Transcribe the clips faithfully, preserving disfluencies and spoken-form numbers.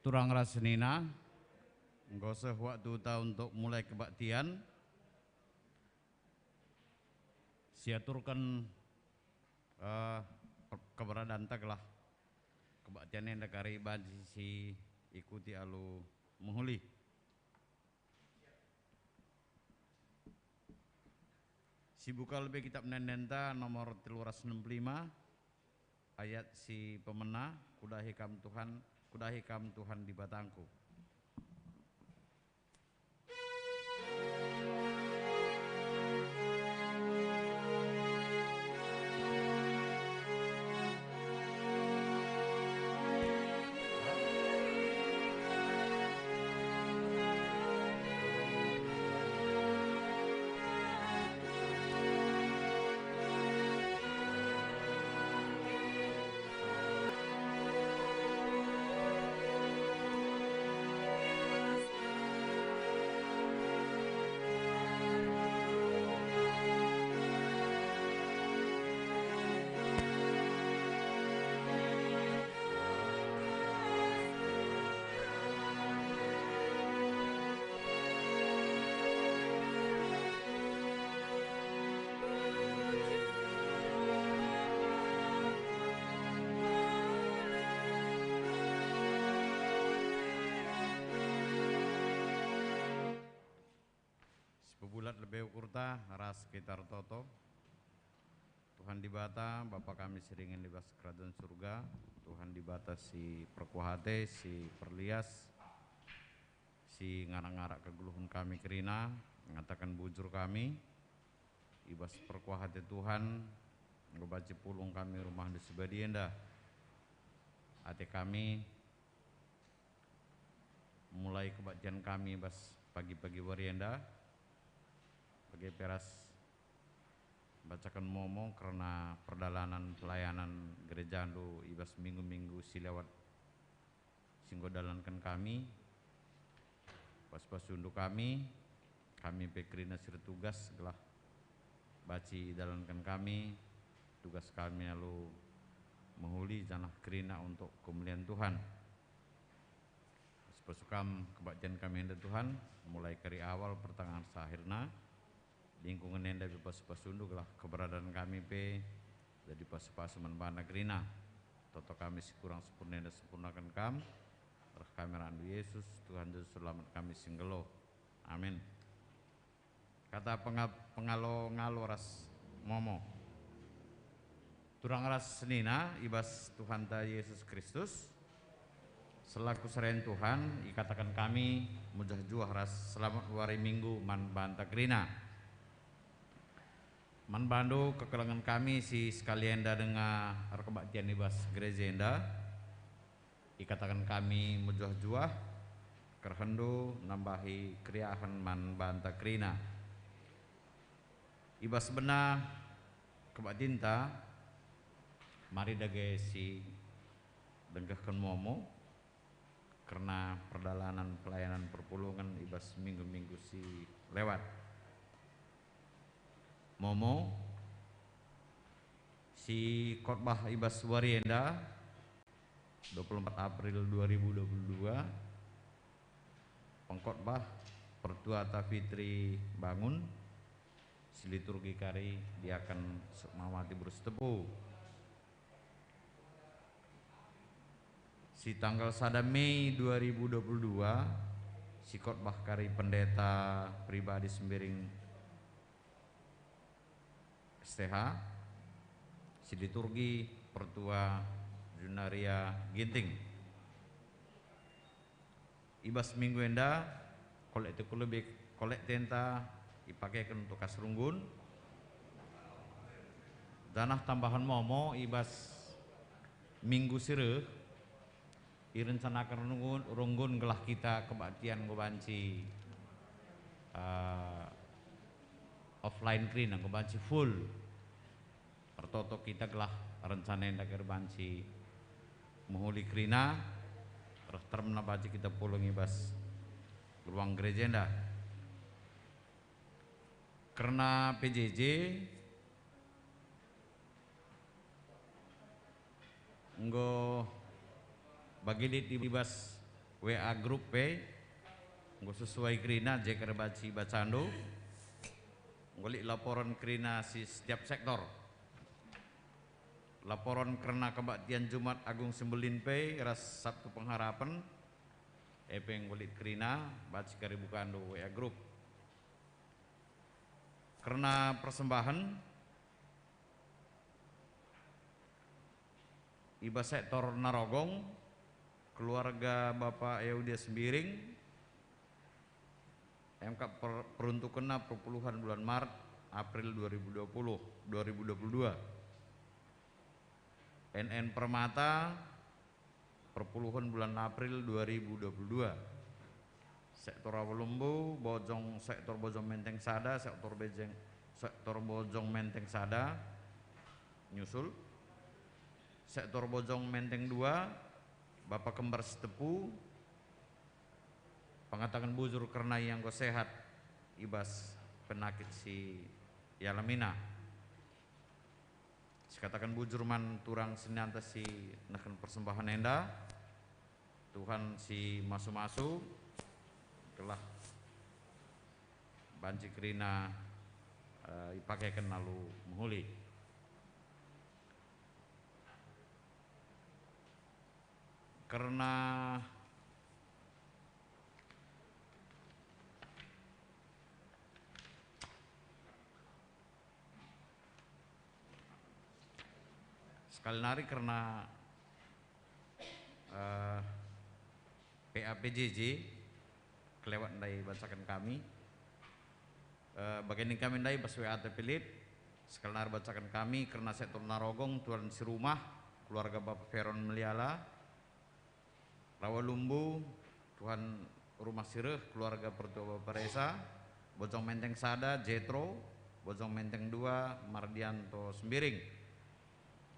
Turang ras senina, enggo seh waktuta untuk mulai kebaktian. Siaturken, eh, per-, keberadanta gelah kebaktian enda kari banci siikuti alu mehuli. Sibuka lebe Kitab Ende-Endenta nomor telu ras enem puluh lima, ayat si pemena, "Kudahi Kam Tuhan, kudahi Kam Tuhan Dibatangku." Sipebulat lebe ukurta ras kita ertoto. Tuhan Dibata, Bapa kami si ringan i bas Kerajaan Surga, Tuhan Dibata si perkuah ate, si perlias, si ngarak-ngarak kegeluhen kami kerina, ngataken bujur kami, i bas perkuah ate Tuhan, enggo banci pulung kami rumahNdu si badia enda. Ate kami mulai kebaktian kami bas pagi-pagi wari enda, bage pe ras bacaken momo kerna perdalanan pelayanan gerejaNdu i bas minggu-minggu si lewat si enggo dalanken kami. Pas-pasundu kami, kami pe kerina si ertugas gelah banci idalanken kami tugas kami alu mehuli janah kerina untuk kemulian Tuhan. Sipasu Kam kebaktian kami enda Tuhan, mulai kari awal pertengahen ras akhirna. Lingkungen enda pe pasu-pasundu gelah keberadaan kami pe jadi pasu-pasu man bana kerina. Toto kami si kurang sempurna enda sempurnaken Kam, reh kami rahndu Yesus, Tuhan Yesus Selamat kami si nggeluh. Amin. Kata penga-, pengalo-ngalo ras momo. Turang ras senina i bas Tuhanta Yesus Kristus, selaku serayan Tuhan, ikataken kami mujah juah ras selamat wari Minggu man banta kerina. Man bandu kekelengen kami si sekali enda denga erkebaktian i bas gereja enda, ikataken kami mejuah-juah, kerehenNdu nambahi keriahen man banta kerina. I bas bena kebaktinta, mari dage si dengkehken momo kerna perdalanan pelayanan perpulungen i bas minggu-minggu si lewat. Momo si khotbah i bas wari enda, dua puluh empat April dua ribu dua puluh dua, pengkhotbah Pertua Tafitri Bangun, si liturgi kari Diaken Sukmawati Beru Sitepu. Si tanggal sada Mei dua ribu dua puluh dua, si khotbah kari Pendeta Pribadi Sembiring S T H, si liturgi Pertua Junaria Ginting. I bas minggu enda, kolekte ku lebe, kolektenta ipakeken untuk kas runggun, janah tambahen momo i bas minggu si reh, irencanaken runggun, runggun gelah kita kebaktian enggo banci, eh, offline kerina, enggo banci full. Ertoto kita gelah rencana enda kari banci mehuli kerina, reh termna banci kita pulung i bas ruang gereja enda. Kerna P J J, enggo bagi lit i bas W A grup pe, enggo sesuai kerina, je kari banci ibacandu. Enggo lit laporen kerina si setiap sektor. Laporen kerna kebaktian Jumat Agung Sembelin pe ras Sabtu Pengharapen, e pe enggo lit kerina, banci kari bukandu W A grup. Kerna persembahen, i bas sektor Narogong, keluarga Bapa Eudia Sembiring, emkap per-, peruntukenna perpuluhan bulan Maret, April dua ribu dua puluh, dua ribu dua puluh dua. N N Permata, perpuluhan bulan April dua ribu dua puluh dua. Sektor Rawalumbu, Bojong, sektor Bojong Menteng sada, sektor Bejeng, sektor Bojong Menteng sada, nyusul. Sektor Bojong Menteng dua, Bapa Kembar Sitepu, pengataken bujur kerna ia enggo sehat i bas penakit si ialamiNa. Sikataken bujur man turang senanta si nehken persembahen enda, Tuhan si masu-masu, gelah banci kerina, eh, ipakeken alu mehuli. Kerna sekali nari kerna, eh, P A P J J, kelewat ndai bacaken kami. Eh, bage nina kami ndai bas W A T P lit, sekali nari bacaken kami kerna sektor Narogong, Tuan si rumah, keluarga Bapa Veron Meliala, Rawalumbu, Tuan rumah si reh, keluarga Pertua Bapa Resa, Bojong Menteng sada, Jetro, Bojong Menteng dua, Mardianto Sembiring.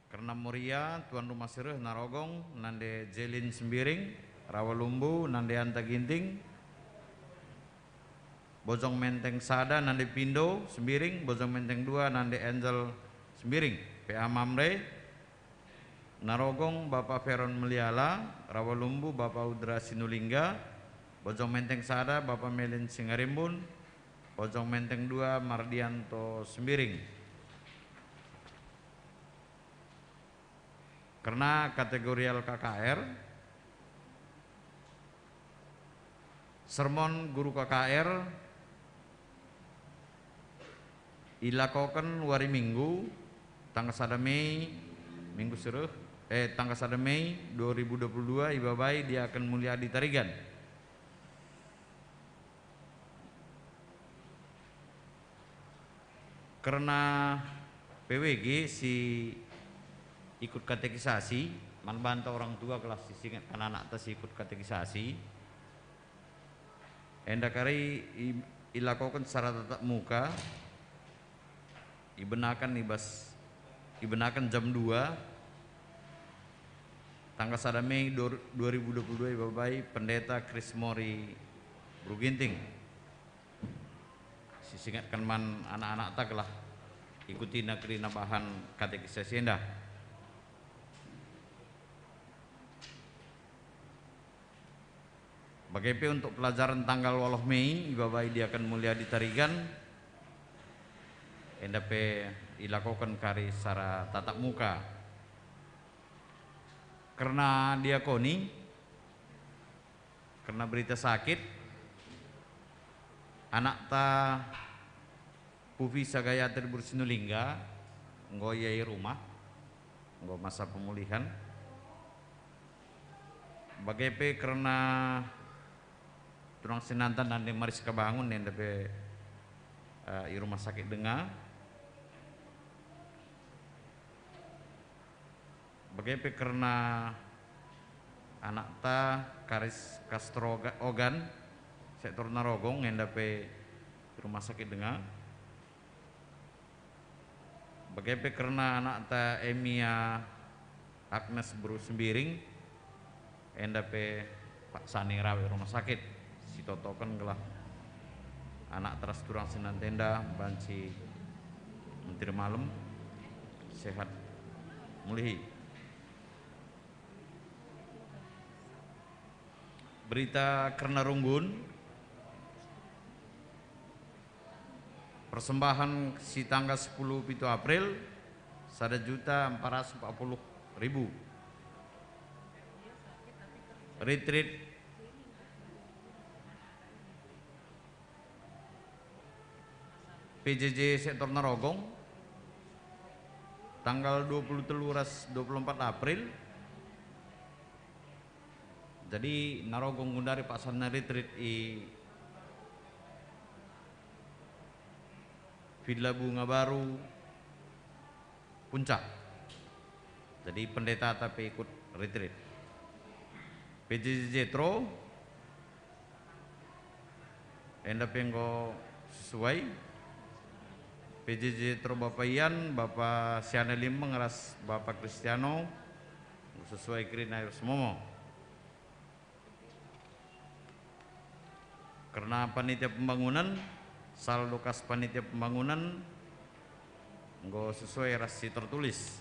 Kerna Moria, Tuan rumah si reh Narogong, nande Jelin Sembiring, Rawalumbu, nande Anta Ginting, Bojong Menteng sada, nande Pindo Sembiring, Bojong Menteng dua, nande Angel Sembiring, P A Mamre, Narogong, Bapa Veron Meliala, Rawalumbu, Bapa Udra Sinulingga, Bojong Menteng sada, Bapa Melin Singarimbun, Bojong Menteng dua, Mardianto Sembiring. Kerna kategorial K K R, sermon guru K K R ilakoken wari Minggu, tanggal sada Mei, Minggu si reh, eh, tanggal sada Mei dua ribu dua puluh dua, ibabai Diaken Muliadi Tarigan. Kerna P W G si ikut katekisasi, man banta orang tua gelah si singetken anakta si ikut katekisasi, enda kari i-, ilakoken secara tatap muka, ibenaken i bas, ibenaken jam dua, tanggal sada Mei dua-, dua ribu dua puluh dua, ibabai Pendeta Chris Mori Bru Ginting. Si singetken man anak-anakta gelah ikutina kerina bahan katekisasi enda. Bage pe untuk pelajaran tanggal waluh Mei, ibabai Diaken Muliadi Tarigan, enda pe ilakoken kari secara tatap muka. Kerna diakoni, kerna berita sakit, anakta Pupisa Gayatri Bru Sinulingga, enggo ia i rumah, enggo masa pemulihan. Bage pe kerna turang senanta nande Mariska Bangun, enda pe, eh, i rumah sakit denga. Bage pe kerna anakta Karis Kastroga-, Ogan, sektor Narogong, enda pe rumah sakit denga. Bage pe kerna anakta Emia Agnes Bru Sembiring, enda pe paksa nirawe rumah sakit, sitotoken gelah anak teras turang senanta enda banci menteri malem, sehat, mulihi. Berita kerna runggun. Persembahan si tanggal sepuluh pitu April, sada juta empat ratus empat puluh ribu. Retreat P J J sektor Narogong, tanggal dua puluh telu ras dua puluh empat April. Jadi, Narogong gundari paksa retreat i Villa Bunga Baru Puncak. Jadi, pendeta tapi ikut retreat. P J J Jetro, enda pe enggo sesuai. P J J Jetro Bapa Ian, Bapa Siana Limeng ras Bapa Kristiano, enggo sesuai kerina i bas momo. Kerna panitia pembangunan, saldo kas panitia pembangunan enggo sesuai ras si tertulis.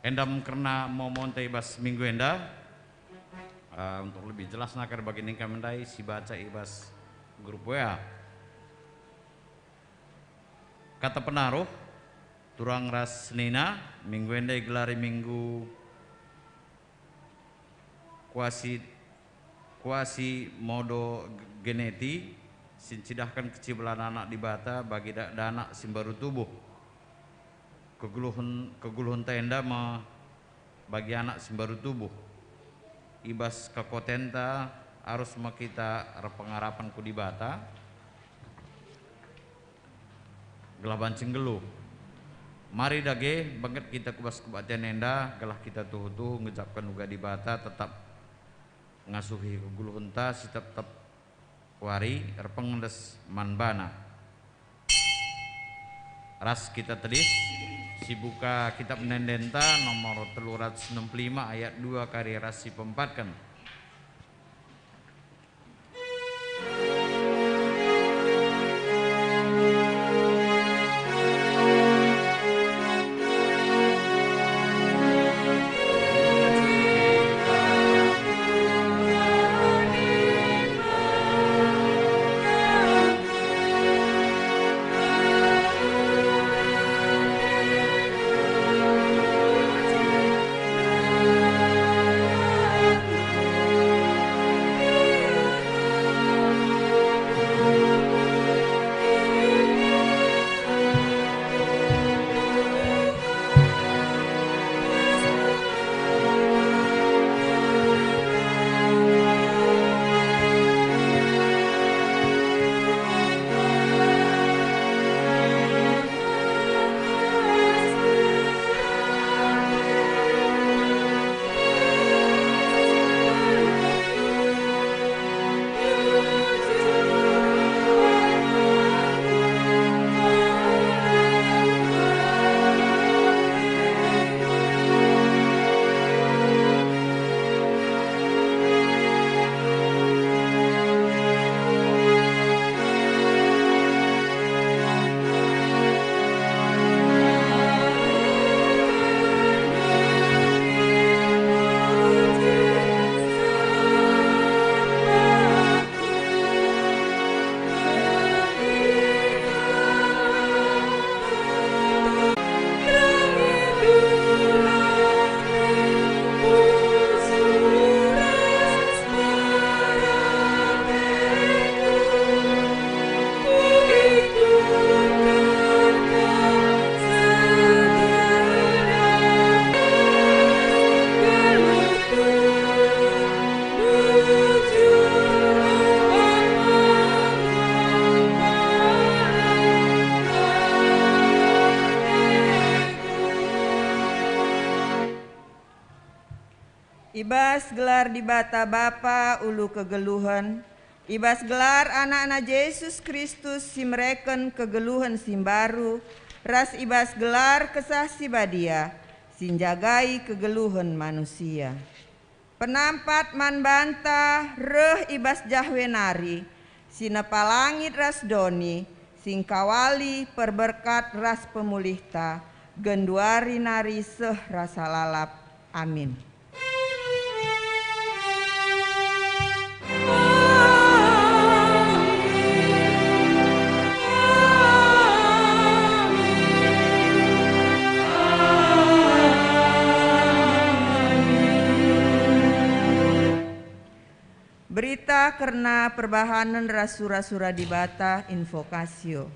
Enda me kerna momonta i bas minggu enda. Eh, untuk lebih jelasna kari bagi ningkami ndai, sibaca i bas grup W A. Kata penaruh, turang ras senina, minggu enda igelari minggu Kuasi, Quasimodogeneti, si ncidahken kecibelan Anak Dibata bagi da-, danak si mbaru tubuh. Kegeluhen, kegeluhenta enda me bagi anak si mbaru tubuh. I bas kekuatenta arus me kita erpengarapen ku Dibata, gelah banci nggeluh. Mari dage bengket kita ku bas kebaktin enda, gelah kita tuhu-tuhu ngejapken uga Dibata tetap ngasuhi kegeluhenta si tep-tep wari erpengles man baNa. Ras kita tedis, sibuka Kitab Ende-endenta nomor telu ratus enam puluh lima ayat dua kari ras si peempatken. I bas gelar Dibata Bapa ulu kegeluhen, i bas gelar AnakNa Jesus Kristus si mereken kegeluhen si mbaru, ras i bas gelar Kesah Si Badia si njagai kegeluhen manusia. Penampat man banta reh i bas Jahwe nari, si nepa langit ras doni, si ngkawali perberkat ras pemulihta, genduari nari seh rasa lalap. Amin. Berita kerna perbahanen ras sura-sura Dibata, invokasio.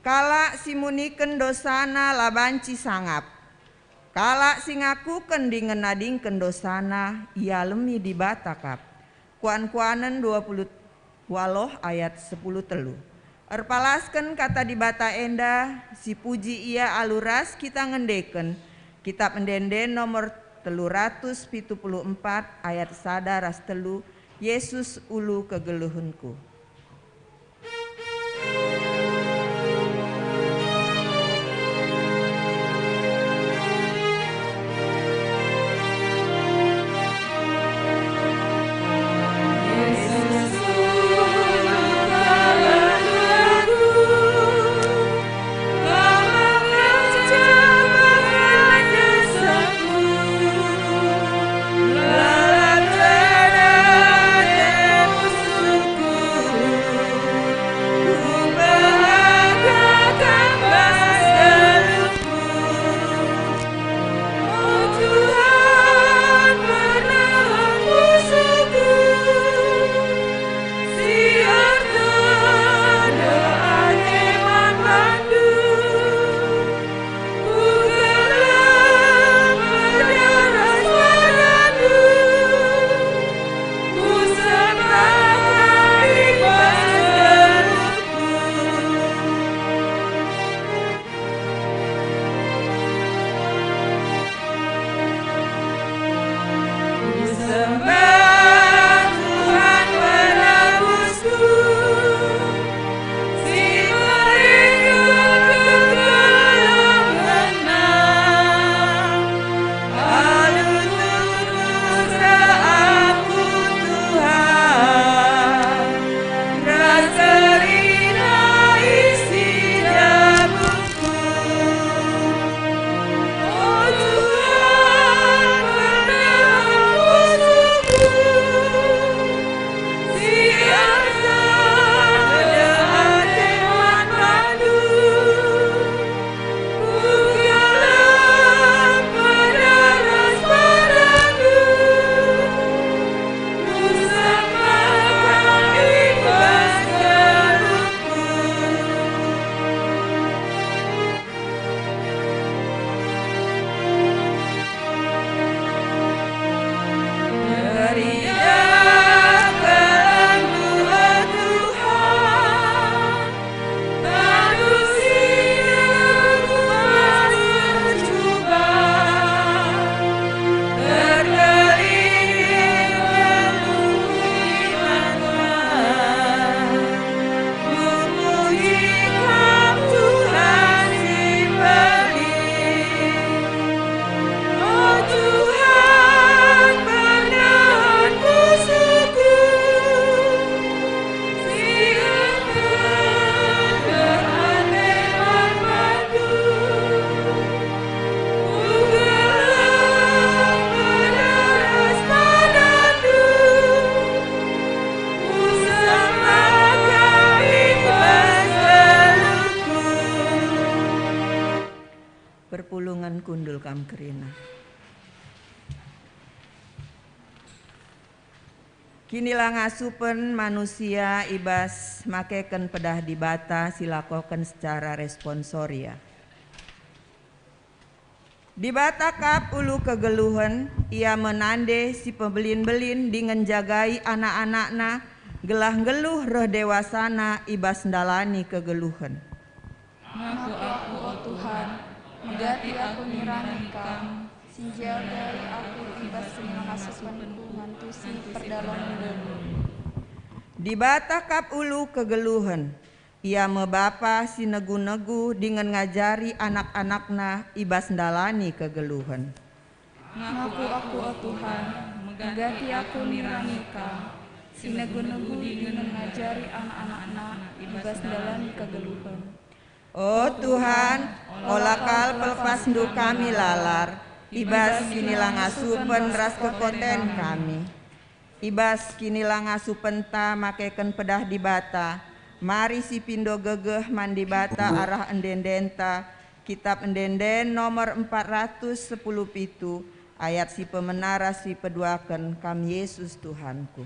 Kalak si muniken dosana la banci sangap. Kalak si ngakuken dingen nadingken dosana, ialemi Dibata kap. Kuan-kuanen dua puluh waloh ayat sepuluh telu. Erpalasken Kata Dibata enda, sipuji Ia alu ras kita ngendeken, Kitap Ende-enden nomor telu ratus pitu puluh empat ayat sada ras telu, Yesus ulu kegeluhenku. Perpulungen kundul kam kerina. Kinilangasupen manusia i bas makeken pedah Dibata si lakoken secara responsoria. Dibata kap ulu kegeluhen, Ia me nande si pebelin-belin dingen njagai anak-anakNa, gelah nggeluh reh dewasana i bas ndalani kegeluhen. Ngaku aku, o Tuhan, megati aku nirangi Kam, si njagai aku i bas kinilangasupenku ngantusi perdalanen dendu. Dibata kap ulu kegeluhen, Ia me Bapa si negu-negu dingen ngajari anak-anakNa i bas ndalani kegeluhen. Ngaku aku, o Tuhan, megati aku nirangi Kam, si negu-negu dingen ngajari anak-anakna i bas ndalani kegeluhen. O Tuhan, ola kal pelepasNdu kami lalar i bas kinilangasupen ras kekoten kami. I bas kinilangasupenta makeken pedah Dibata, mari sipindo gegeh man Dibata arah ende-endenta, Kitap Ende-enden nomor empat ratus sepuluh pitu, ayat si pemena ras si peduaken, Kam Yesus Tuhanku.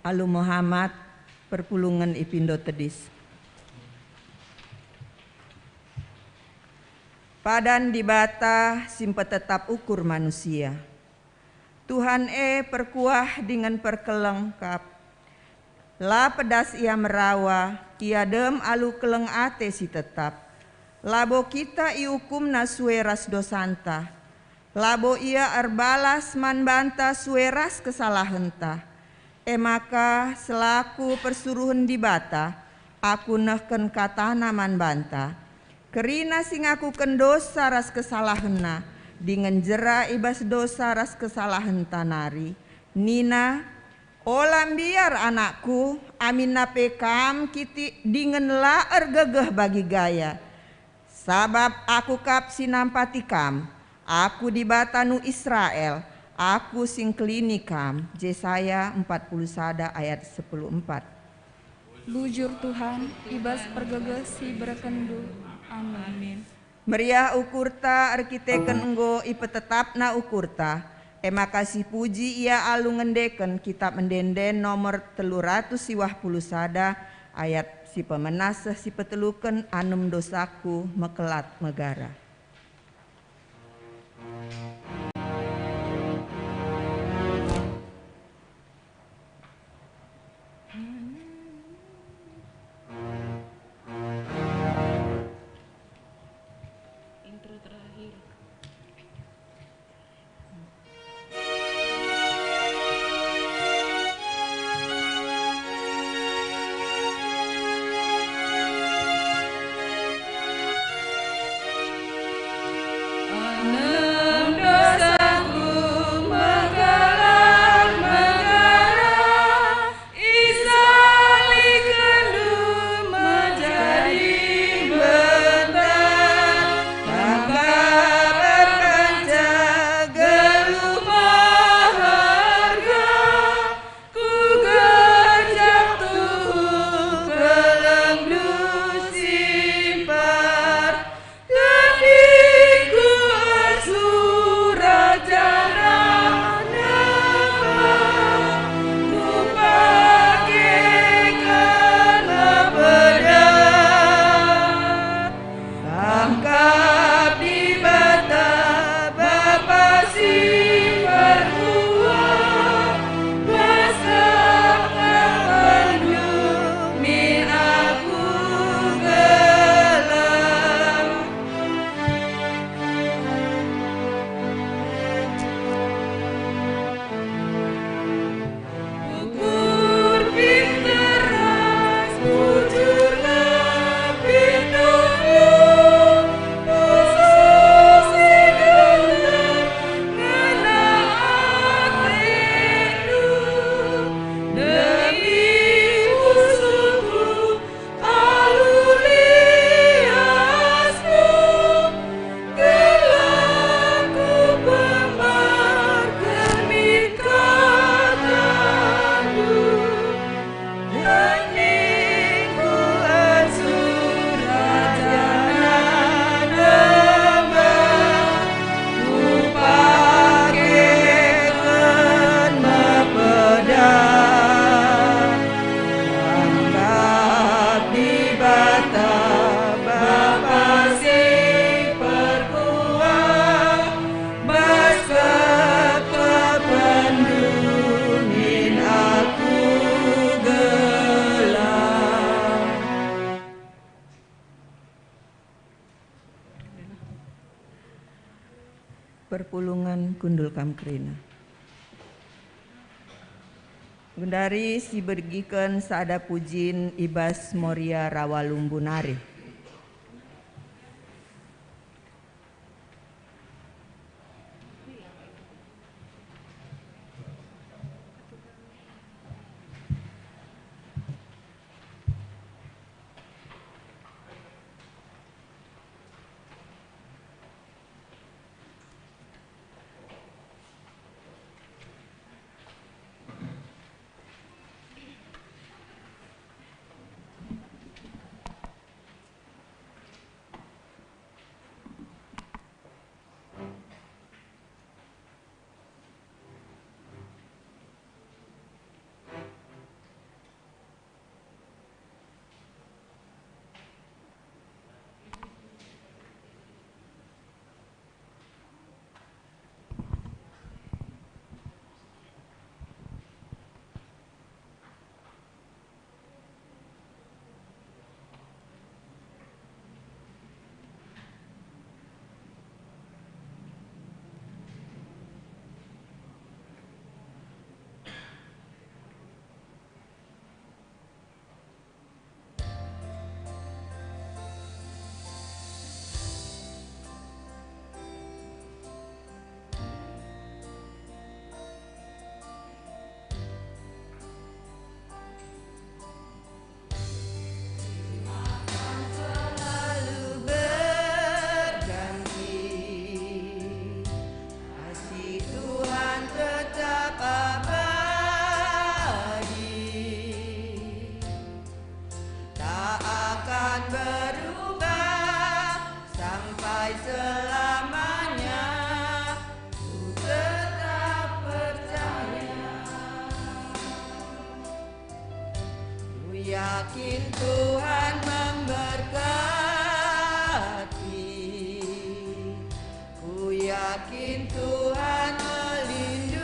Alu Muhammad, perpulungen ipindo tedis. Padan Dibata si mpetetap ukur manusia. Tuhan e perkuah dingen perkeleng kap. La pedas Ia merawa, Ia dem alu keleng ate si tetap. Labo kita iukumNa sue ras dosanta. Labo Ia erbalas man banta sue ras kesalahenta. E maka, selaku persuruhen Dibata, aku nehken kataNa man banta. Kerina si ngakuken dosa ras kesalahenna, dingen jera i bas dosa ras kesalahenta nari, nina, "Ola mbiar, anakku, aminna pe kam kitik dingen la ergegeh bagi gaya. Sabap Aku kap si nampati kam, Aku Dibatanu Israel, Aku si ngkelini kam." Jesaya empat puluh sada ayat sepuluh empat. Bujur Tuhan, i bas pergegeh si iberekenNdu. Amin. Meriah ukurta erkiteken enggo ipetetapna ukurta, e maka sipuji ia alu ngendeken Kitap Ende-enden nomor telu ratus siwah puluh sada, ayat si pemenas seh si peteluken, "Anem dosaku mekelat megara." Intro terakhir. Enem dosaku menggelar-menggelar, isalikenNdu menjadi bentang, Kam kap erkanca geluh meherga. Ku gejap tuhu kelengndu si mbar, keningku ersurak janah nembah, kupakeken mepedah. Kam kap Dibata, Bapa si perkuah, bas kekekenndu min aku gelah. Ukur pinter ras bujur nge pindoNdu, pusuh si genter ngena ateNdu. Demi pusuhku alu liasNdu, gelah kupembarken min kataNdu. Keningku ersurak janah nembah, kupakeken mepedah. Kam kap Dibata, Bapa si perkuah, bas kekekenndu min aku gelah. Perpulungen kundul kam kerina. Genduari sibegiken sada pujin i bas Moria Rawa Lumbu nari. Yakin Tuhan memberkati. Ku yakin Tuhan melindungi.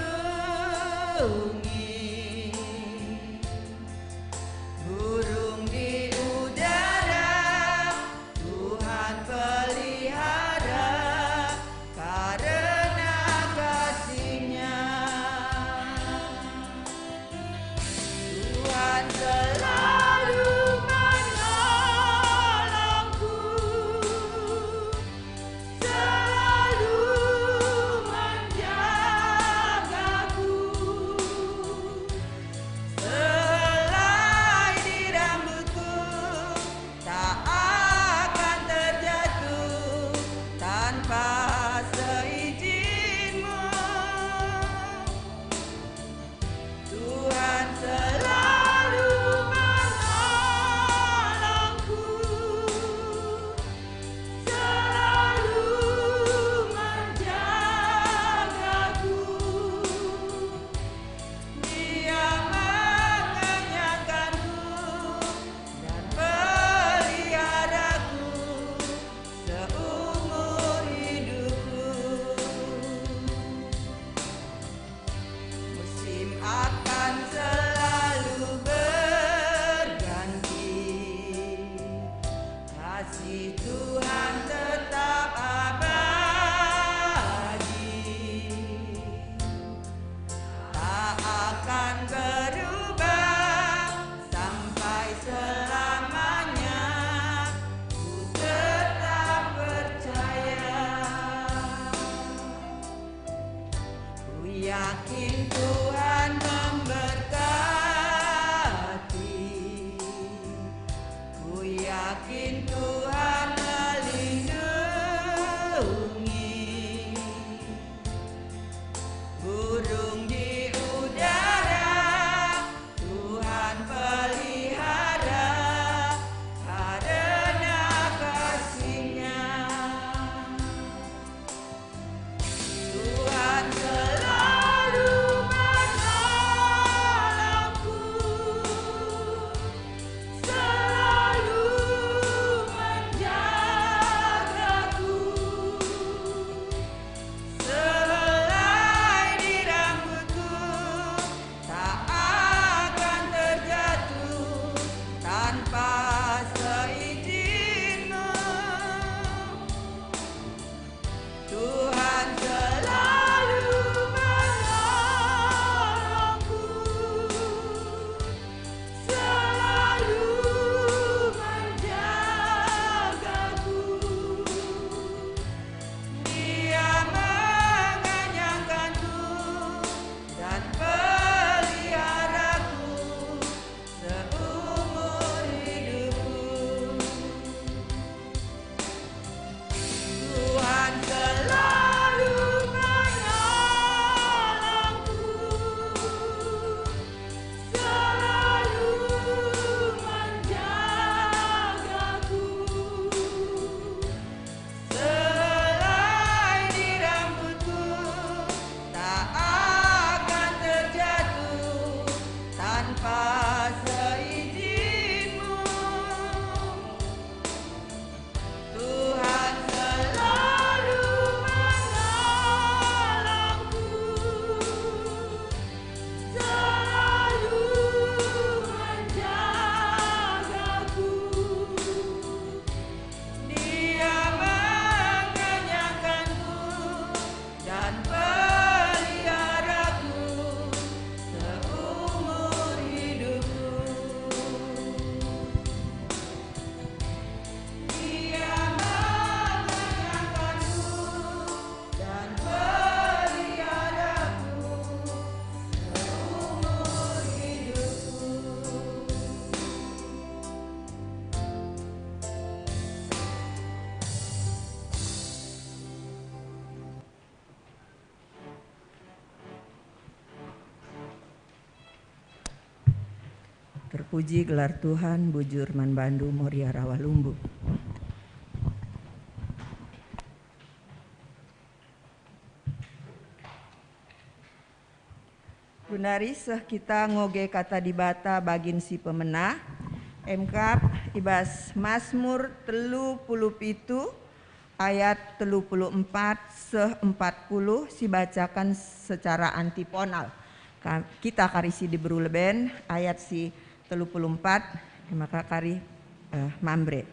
Burung di udara Tuhan pelihara karena kasih-Nya. Tuhan selalu menolongku, selalu menjagaku. Sehelai di rambutku tak akan terjatuh tanpa seizin-Mu. Tuhan selalu menolongku, selalu menjagaku. Dia mengenyangkanku dan peliharaku seumur hidupku. Musim akan selalu berganti, kasih Tuhan tetap abadi. Tak akan berubah sampai selamanya, ku tetap percaya. Ku yakin Tuhan memberkati. Ku yakin Tuhan melindungi. Burung di udara Tuhan pelihara karena kasih-Nya. Tuhan selalu menolongku, selalu menjagaku. Sehelai di rambutku tak akan terjatuh tanpa seizin-Mu. Tuhan selalu menolongku, selalu menjagaku. Dia mengenyangkanku dan peliharaku seumur hidupku. Tuhan selalu menolongku, selalu menjagaku. Sehelai di rambutku tak akan terjatuh tanpa seizin-Mu. Tuhan selalu menolongku, selalu menjagaku. Dia mengenyangkanku dan peliharaku seumur hidupku. Dia mengenyangkanku dan peliharaku seumur hidupku. Terpuji gelar Tuhan, bujur man bandu, Moria Rawalumbu. Gundari seh kita ngoge Kata Dibata bagin si pemena, Emkap i bas Masmur telu puluh pitu ayat telu puluh empat seh empat puluh sibacaken secara antiponal. Ka-, kita kari si diberu leben ayat si telu puluh empat, e maka kari, eh, mamre.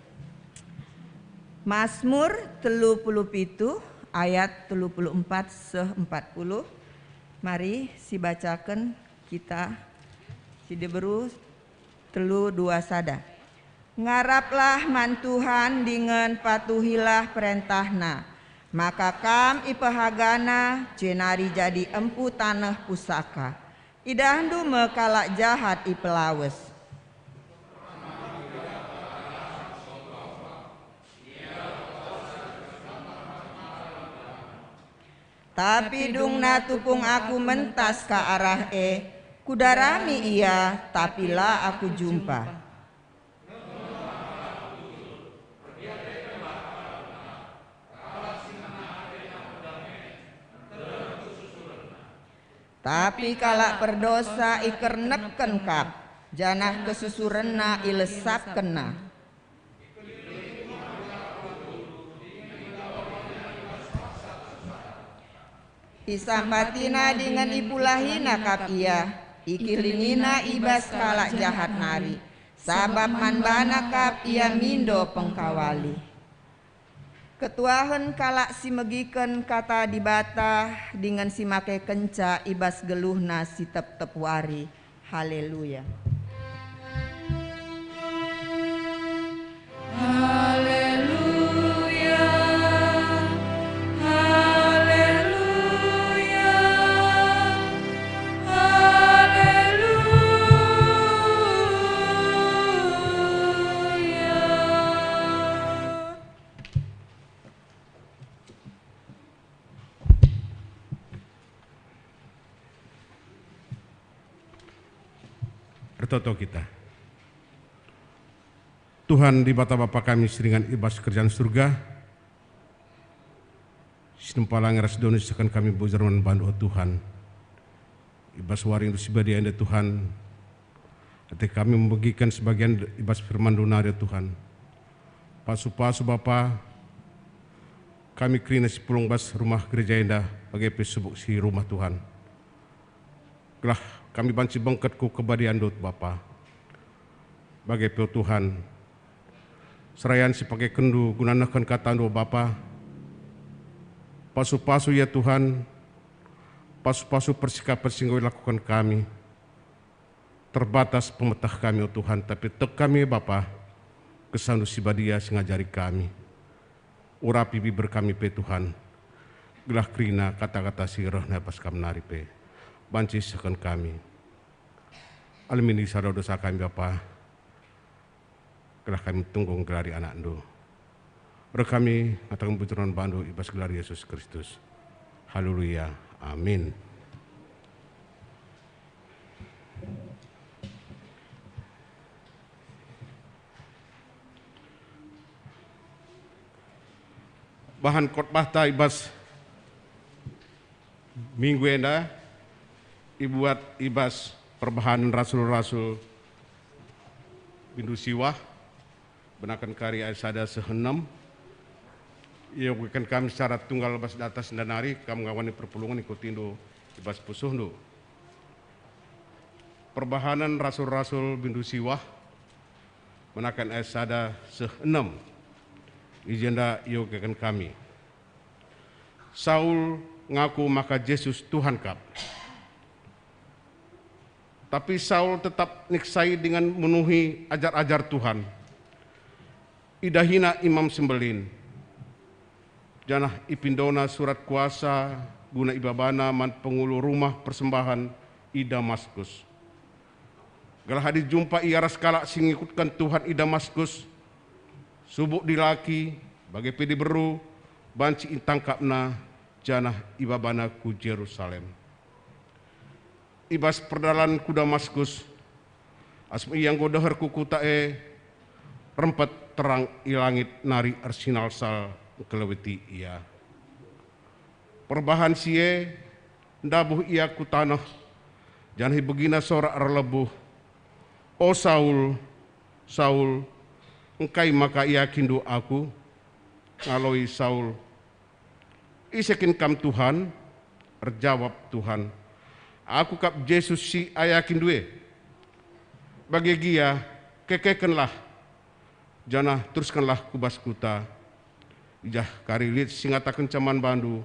Masmur telu puluh pitu ayat telu puluh empat seh empat puluh. Mari sibacaken kita si diberu telu dua sada. Ngaraplah man Tuhan dingen patuhilah perentahNa, maka kam ipehagaNa, jenari jadi empu taneh pusaka. Idahndu me kalak jahat ipelawes. Tapi dungna tupung aku mentas ka arah e, kudarami ia, tapi la aku jumpa. Tapi kalak perdosa ikernepken kap, janah kesusurenna ilesapkenna. Isampatina dingen ipulahina kap ia, ikilingina i bas kalak jahat nari, sabap man bana kap ia mindo pengkawali. Ketuahen kalak si megiken kata Dibata dingen si makekenca i bas geluhna si tep-tep wari. Haleluya. Haleluya, haleluya, haleluya. Ertoto kita. Tuhan Dibata Bapa kami si ringan i bas kerajaan surga, si nempa langi ras doni sehken kami bujur man bandu, o Tuhan. I bas wari si badia enda, Tuhan, ate kami megiken sebagian i bas firman-Ndu nari, Tuhan. Pasu-pasu Bapa, kami kerina si pulung bas rumah gereja enda, bage pe subuk si rumah, Tuhan. Gelah kami banci bengket ku kebadian-Ndu, Bapa. Bage pe, Tuhan, serayan si pakekenndu guna nehken kata-Ndu, Bapa. Pasu-pasu ia, Tuhan, pasu-pasu persikapen si enggo ilakuken kami. Terbatas pemeteh kami, o Tuhan, tapi tek kami, Bapa, KesahNdu si Badia si ngajari kami. Urapi biber kami pe, Tuhan, gelah kerina kata-kata si reh nai bas Kam nari pe banci sehken kami. Alemini sada dosa kami, Bapa, gelah kami tunggung ngelari AnakNdu. Reh kami ngataken bujur man bandu i bas gelar Yesus Kristus. Haleluya. Amin. Bahan khotbahta i bas minggu enda ibuat i bas Perbahanen Rasul-Rasul, bindu siwah, benaken kari ayat sada seh enem. Iogiken kami secara tunggal bas datas enda nari, kam ngawani perpulungen, ikutindu i bas pusuhndu. Perbahanen Rasul-Rasul, bindu siwah, benaken ayat sada seh enem. I jenda iogiken kami. Saul ngaku maka Jesus Tuhan kap. Tapi Saul tetap niksai dingen munuhi ajar-ajar Tuhan. Idahina Imam Sembelin, janah ipindona surat kuasa guna ibabana man pengulu rumah persembahen i Damaskus. Gelah adi jumpa ia ras kalak si ngikutken Tuhan i Damaskus, subuk dilaki, bage pe diberu, banci itangkapna janah ibabana ku Jerusalem. I bas perdalan ku Damaskus, asum ia enggo deher ku kuta e, rempet terang i langit nari ersinalsal ngkeleweti ia. Perbahan si e, ndabuh ia ku taneh, janah ibegina sora erlebuh, "O Saul, Saul, engkai maka iakinndu aku? Ngaloi Saul, "Ise kin kam Tuhan?" Erjabap Tuhan, "Aku kap Jesus si iakinndu e. Bage gia, kekekenlah, janah teruskenlah ku bas kuta. I jah kari lit si ngatakenca man bandu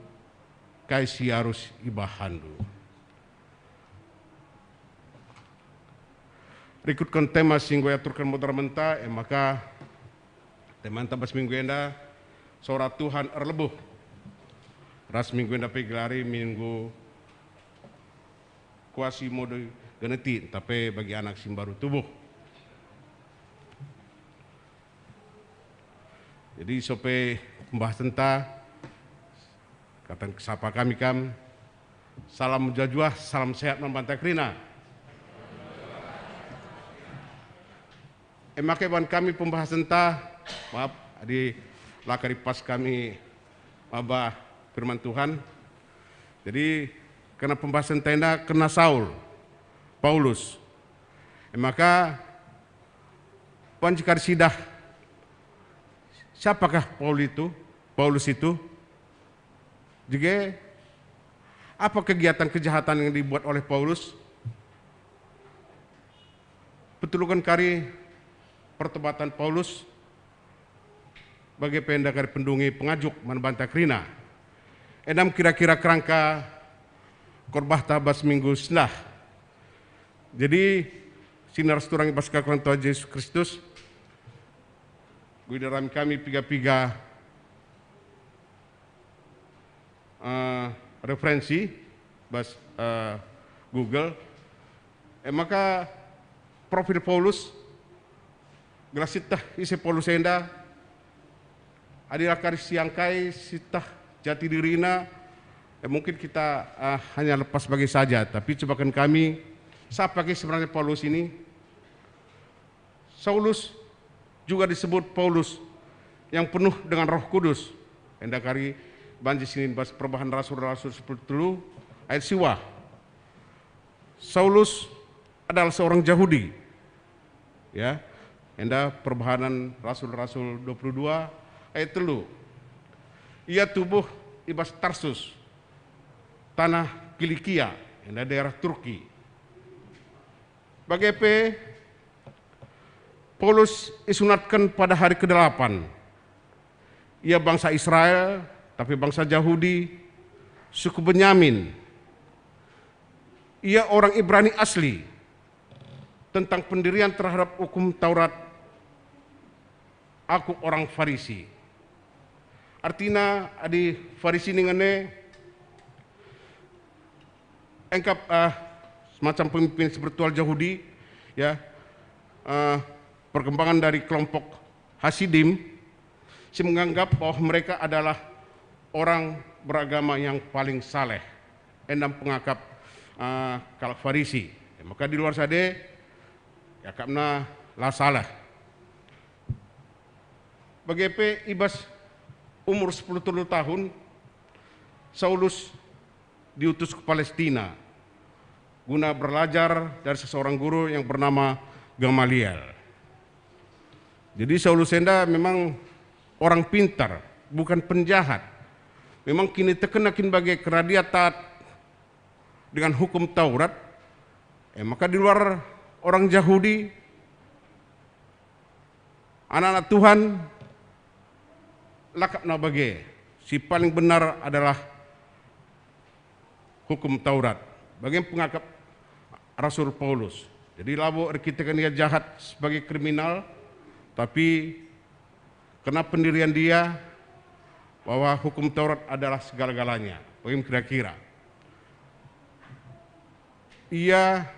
kai si arus ibahanndu." Rikutken tema si enggo iaturken moderamenta, e maka temanta bas minggu enda, Sora Tuhan Erlebuh. Ras minggu enda pe igelari Minggu Quasimodogeneti, ntah pe bagi anak si mbaru tubuh. Jadi, sope pembahasenta, kataken sapa kami kam, salam mejuah-juah, salam sehat man banta kerina. E maka ibahan kami pembahasenta, maaf, adi la kari pas kami maba firman Tuhan. Jadi, kerna pembahasenta enda kerna Saul, Paulus. E maka, banci kari sidah, siapakah Paul itu, Paulus itu? Jege, apa kegiatan kejahatan yang dibuat oleh Paulus? Peteluken kari pertobatan Paulus, bage pe enda kari pendungi pengajuk man banta kerina. Enda me kira-kira kerangka khotbahta bas minggu sendah. Jadi, senina ras turang i bas kekuasaan Tuhan Jesus Kristus, enggo idarami kami piga-piga eh, referensi bas, eh, Google. E maka profil Paulus, gelah sieteh ise Paulus enda, adi la kari siangkai sieteh jati dirina, e mungkin kita, eh, hanya lepas bage saja. Tapi cobaken kami, siapa ke sebenarnya Paulus ini? Saulus juga disebut Paulus yang penuh dengan Roh Kudus. Enda kari banci sining bas Perbahan Rasul-Rasul sepuluh telu ayat siwah. Saulus adalah seorang Jahudi. Ya, enda Perbahanan Rasul-Rasul dua puluh dua ayat telu. Ia tubuh i bas Tarsus, tanah Kilikia, enda daerah Turki. Bage pe, Paulus isunatken pada hari kedelapan. Ia bangsa Israel, tapi bangsa Jahudi, suku Benyamin. Ia orang Ibrani asli. Tentang pendirian terhadap Hukum Taurat, "Aku orang Farisi." Artina, adi Farisi ningen e, engkap, eh, semacam pemimpin spiritual Jahudi, ya, eh, perkembangan dari kelompok Hasidim, si menganggap bahwa mereka adalah orang beragama yang paling saleh, enda me pengakap, eh, kalak Farisi. Ya, maka di luar sada, iakapna la saleh. Bage pe i bas umur sepuluh telu tahun, Saulus diutus ke Palestina guna belajar dari seseorang guru yang bernama Gamaliel. Jadi, Saulus enda memang orang pintar, bukan penjahat. Memang kinitekenna kin bage kerna dia taat dengan Hukum Taurat, e maka di luar orang Jahudi, anak-anak Tuhan, la akapna bage. Si paling benar adalah Hukum Taurat. Bage me pengakap Rasul Paulus. Jadi, labo erkiteken ia jahat sebagai kriminal, tapi kerna pendirian dia bahwa Hukum Taurat adalah segala-galanya. Bage me kira-kira. Ia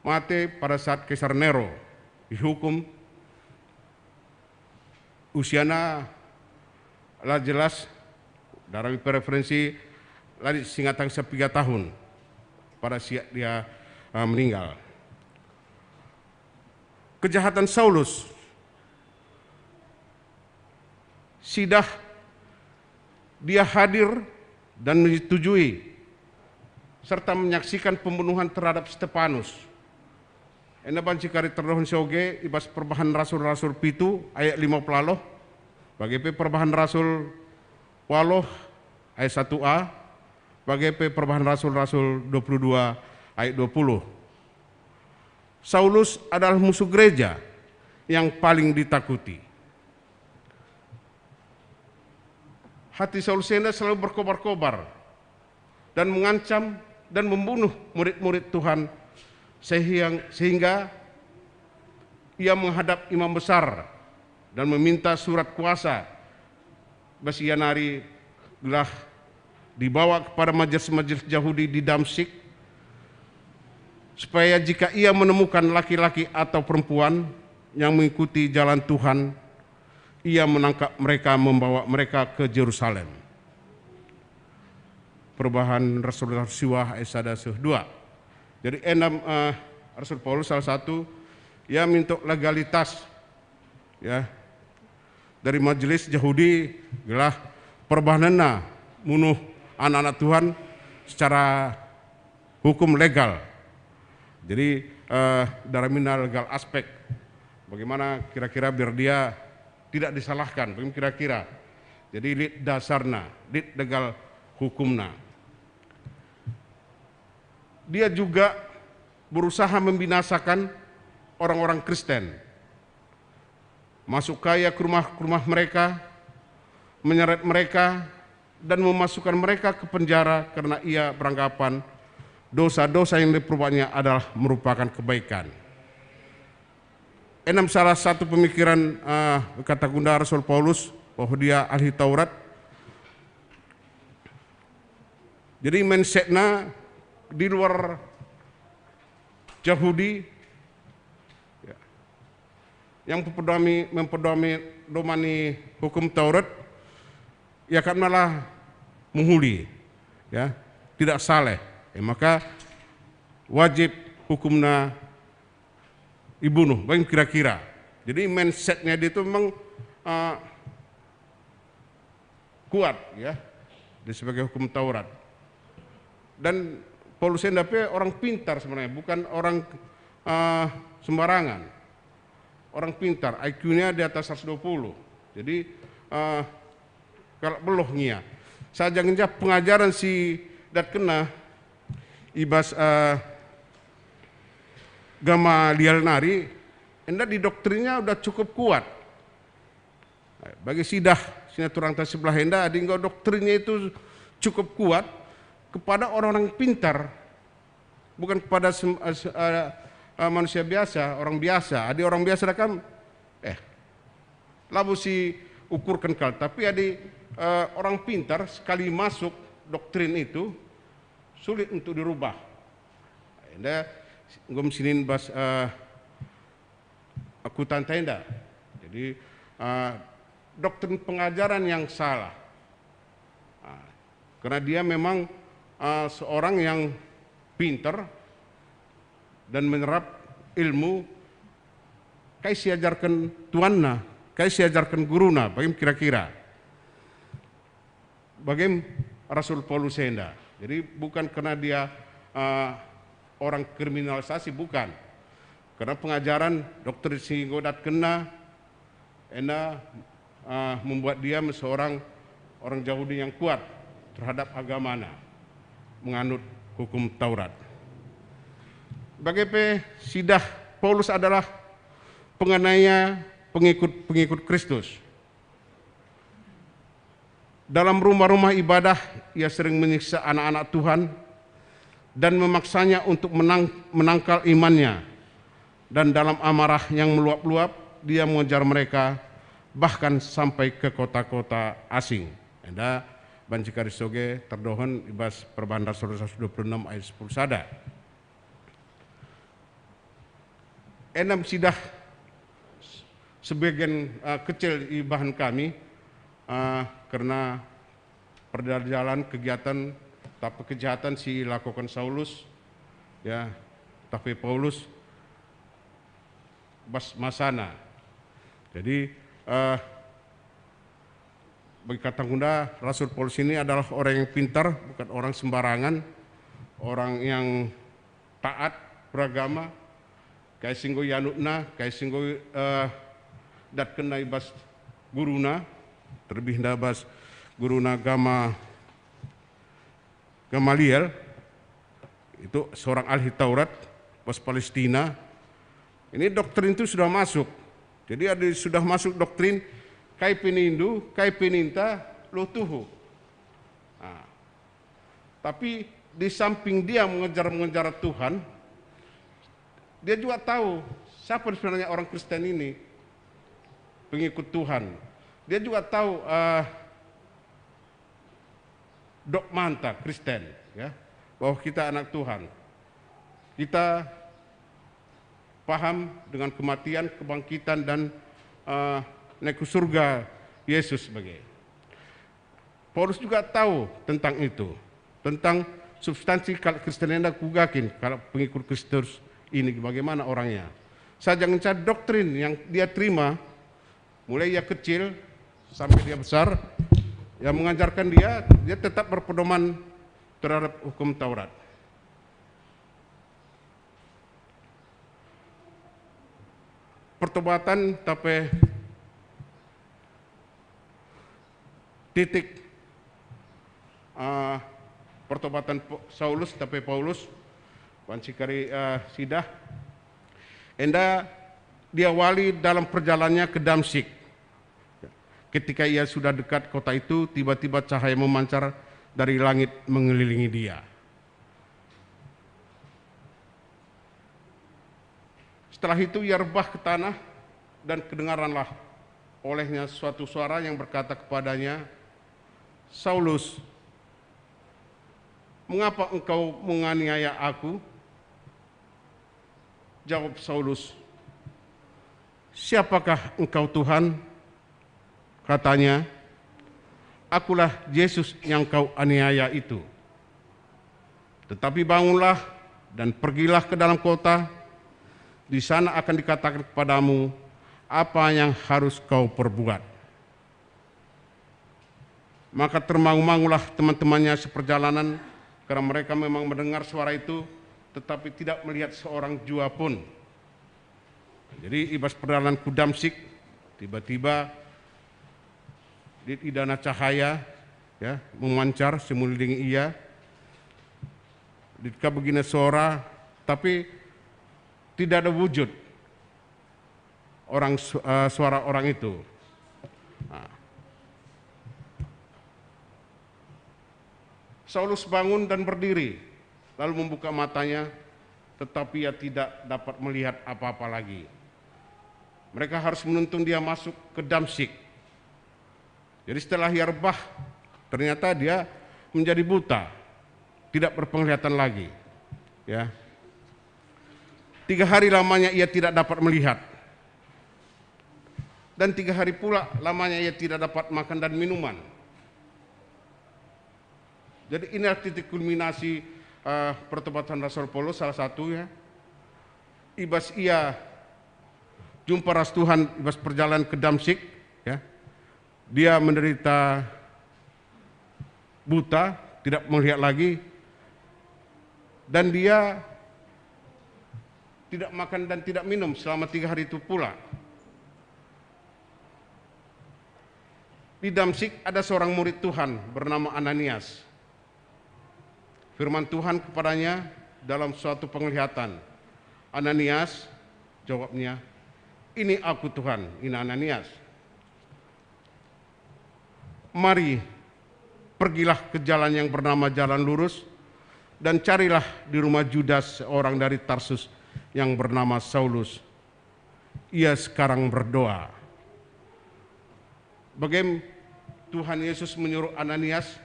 mate pada saat Kaisar Nero ihukum. Usiana la jelas, darami pe referensi, la lit si ngataken piga tahun pada siat dia, eh, meninggal. Kejahatan Saulus sidah dia hadir dan menyetujui serta menyaksikan pembunuhan terhadap Stefanus. Enda banci kari terdohon sioge i bas Perbahan Rasul-Rasul pitu ayat lima puluh, bage pe Perbahan Rasul waluh ayat satu a, bage pe Perbahan Rasul-Rasul dua puluh dua ayat dua puluh. Saulus adalah musuh gereja yang paling ditakuti. Hati Saulus enda selalu berkobar-kobar dan mengancam dan membunuh murid-murid Tuhan, sehing-, sehingga ia menghadap imam besar dan meminta surat kuasa bas ia nari gelah dibawa kepada majelis-majelis Jahudi di Damsyik, supaya jika ia menemukan laki-laki atau perempuan yang mengikuti jalan Tuhan, ia menangkap mereka, membawa mereka ke Jerusalem. Perbahan Rasul-Rasul siwah ayat sada seh dua. Jadi, enam, eh, Rasul Paulus salah satu, ia mintuk legalitas, ya, dari majelis Jahudi gelah perbahanenna munuh anak-anak Tuhan secara hukum legal. Jadi, eh, daramina legal aspek. Bagaimana kira-kira biar dia tidak disalahkan, bagaimana kira-kira. Jadi, lit dasarna, lit legal hukumna. Dia juga berusaha membinasakan orang-orang Kristen. Masuk ka ia ke rumah, ke rumah mereka, menyeret mereka, dan memasukkan mereka ke penjara karena ia beranggapan dosa-dosa yang diperbuatnya adalah merupakan kebaikan. Enam salah satu pemikiran, eh, kata gunda Rasul Paulus bahwa dia ahli Taurat. Jadi mindsetna di luar Jahudi, ya, yang mempedomi, mempedomi domani hukum Taurat, ia kan malah mehuli, ya, tidak saleh. Ya, maka wajib hukumna ibunuh, bagi kira-kira. Jadi mindsetnya dia itu memang, eh, kuat, ya, di sebagai hukum Taurat. Dan Paulus enda pe orang pintar sebenarnya, bukan orang, eh, sembarangan. Orang pintar, I Q-nya di atas seratus dua puluh. Jadi, eh, kalau beluh ngia. Saja ngenca pengajaren si datkenna i bas, eh, Gamaliel nari, enda di doktrinnya udah cukup kuat. Bagi sidah sinaturanta sebelah enda, adi enggo doktrinnya itu cukup kuat kepada orang-orang pintar, bukan kepada sem-, eh, se-, eh, eh, manusia biasa, orang biasa. Adi orang biasa dah kam, eh, labo si ukurken kal. Tapi adi, eh, orang pintar sekali masuk doktrin itu, sulit untuk dirubah. Enda enggo mesinin bas, eh, aku tanta enda. Jadi, eh, doktrin pengajaran yang salah. Ah, karena dia memang, eh, seorang yang pinter dan menyerap ilmu kai siajarken tuanna, kai siajarken guruna, bagi kira-kira. Bagi Rasul Paulus enda. Jadi bukan karena dia, eh, orang kriminalisasi, bukan. Karena pengajaran doktrin si enggo datkenna enda, eh, membuat dia seorang orang Jahudi yang kuat terhadap agamana, menganut hukum Taurat. Bage pe sidah Paulus adalah penganiaya pengikut-pengikut Kristus. Dalam rumah-rumah ibadah, ia sering menyiksa anak-anak Tuhan dan memaksanya untuk menang-, menangkal imannya. Dan dalam amarah yang meluap-luap, dia mengejar mereka, bahkan sampai ke kota-kota asing. Enda banci kari soge terdohon i bas Perbahan Rasul seratus dua puluh enam ayat sepuluh sada. Enam sidah sebagian, eh, kecil ibahan kami, eh, karena perdalan kegiatan tapi kejahatan si ilakoken Saulus, ya, tapi Paulus bas masana. Jadi, eh, bagi kata gunda, Rasul Paulus ini adalah orang yang pintar, bukan orang sembarangan, orang yang taat beragama, kai si enggo ianutna, kai si enggo, eh, datkenna i bas guruna, terlebih nda bas guruna Gama-, Gamaliel, itu seorang ahli Taurat, bas Palestina. Ini doktrin itu sudah masuk. Jadi ada sudah masuk doktrin, kai pe nindu, kai pe ninta, lo tuhu. Nah, tapi di samping dia mengejar-mengejar Tuhan, dia juga tahu siapa sebenarnya orang Kristen ini, pengikut Tuhan. Dia juga tahu, eh, dogmanta Kristen, ya, bahwa kita anak Tuhan. Kita paham dengan kematian, kebangkitan, dan, eh, naik ke surga Yesus sebagai. Paulus juga tahu tentang itu, tentang substansi kalak Kristen enda kuga kin, kalak pengikut Kristus ini bagaimana orangnya. Saja ngenca doktrin yang dia terima, mulai ia kecil sampai dia besar, yang mengajarkan dia, dia tetap berpedoman terhadap hukum Taurat. Pertobatan tape titik, ah, pertobatan P-, Saulus tape Paulus, banci kari, ah, sidah. Enda diawali dalam perjalanannya ke Damsyik. Ketika ia sudah dekat kota itu, tiba-tiba cahaya memancar dari langit mengelilingi dia. Setelah itu ia rebah ke tanah, dan kedengaranlah olehnya suatu suara yang berkata kepadanya, "Saulus, mengapa engkau menganiaya aku?" Jawab Saulus, "Siapakah engkau, Tuhan?" Katanya, "Akulah Yesus yang kau aniaya itu. Tetapi bangunlah dan pergilah ke dalam kota. Di sana akan dikatakan kepadamu apa yang harus kau perbuat." Maka termangu-mangulah teman-temannya seperjalanan, karena mereka memang mendengar suara itu, tetapi tidak melihat seorang jua pun. Jadi, i bas perjalanan ku Damsyik, tiba-tiba lit idana cahaya, ya, memancar si mengelilingi ia. Lit ka begina sora, tapi tidak ada wujud orang su-, eh, suara orang itu. Nah. Saulus bangun dan berdiri, lalu membuka matanya, tetapi ia tidak dapat melihat apa-apa lagi. Mereka harus menuntun dia masuk ke Damsyik. Jadi, setelah ia rebah, ternyata dia menjadi buta, tidak berpenglihatan lagi. Ya. Tiga hari lamanya ia tidak dapat melihat. Dan tiga hari pula lamanya ia tidak dapat makan dan minuman. Jadi, inilah titik kulminasi, eh, pertobatan Rasul Paulus, salah satu, ya. I bas ia jumpa ras Tuhan i bas perjalanan ke Damsyik, ya. Dia menderita buta, tidak melihat lagi, dan dia tidak makan dan tidak minum selama tiga hari itu pula. Di Damsyik ada seorang murid Tuhan bernama Ananias. Firman Tuhan kepadanya dalam suatu penglihatan, "Ananias," jawabnya. "Ini aku, Tuhan," nina Ananias. "Mari, pergilah ke jalan yang bernama Jalan Lurus, dan carilah di rumah Judas seorang dari Tarsus yang bernama Saulus. Ia sekarang berdoa." Bage me Tuhan Yesus menyuruh Ananias,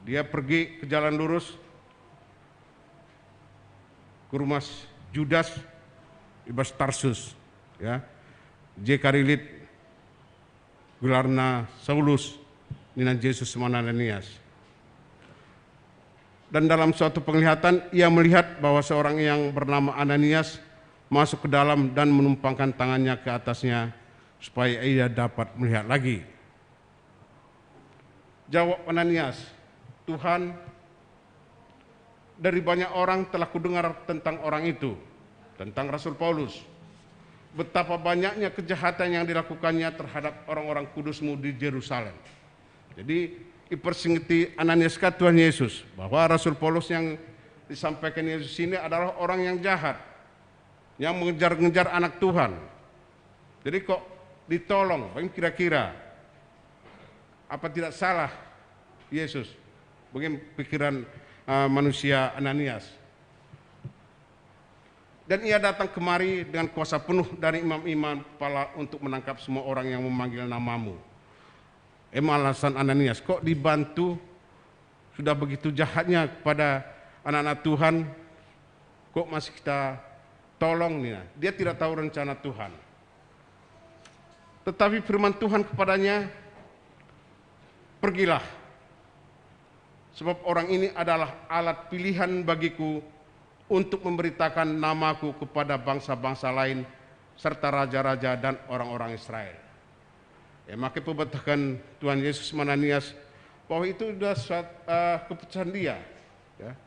dia pergi ke jalan lurus, ke rumah Judas i bas Tarsus, ya. Je kari lit gelarna Saulus, nina Jesus man Ananias. Dan dalam suatu penglihatan, ia melihat bahwa seorang yang bernama Ananias masuk ke dalam dan menumpangkan tangannya ke atasnya supaya ia dapat melihat lagi. Jawab Ananias, "Tuhan, Dari banyak orang telah kudengar tentang orang itu, tentang Rasul Paulus. Betapa banyaknya kejahatan yang dilakukannya terhadap orang-orang kudus-Mu di Jerusalem. Jadi, ipersingeti Ananias ka Tuhan Yesus bahwa Rasul Paulus yang disampaikan Yesus ini adalah orang yang jahat, yang mengejar-ngejar Anak Tuhan. Jadi, kok ditolong, bagi kira-kira, apa tidak salah Yesus? Bagi pikiran, eh, manusia Ananias. Dan ia datang kemari dengan kuasa penuh dari imam-imam kepala untuk menangkap semua orang yang memanggil nama-Mu. Emma alasan Ananias, kok dibantu sudah begitu jahatnya kepada anak-anak Tuhan, kok masih kita tolong, nina. Dia tidak tahu rencana Tuhan. Tetapi firman Tuhan kepadanya, "Pergilah, sebab orang ini adalah alat pilihan bagiku untuk memberitakan namaku kepada bangsa-bangsa lain serta raja-raja dan orang-orang Israel." E maka ipebetehken Tuhan Yesus man Ananias bahwa itu adalah suat-, eh, keputusan dia, ya.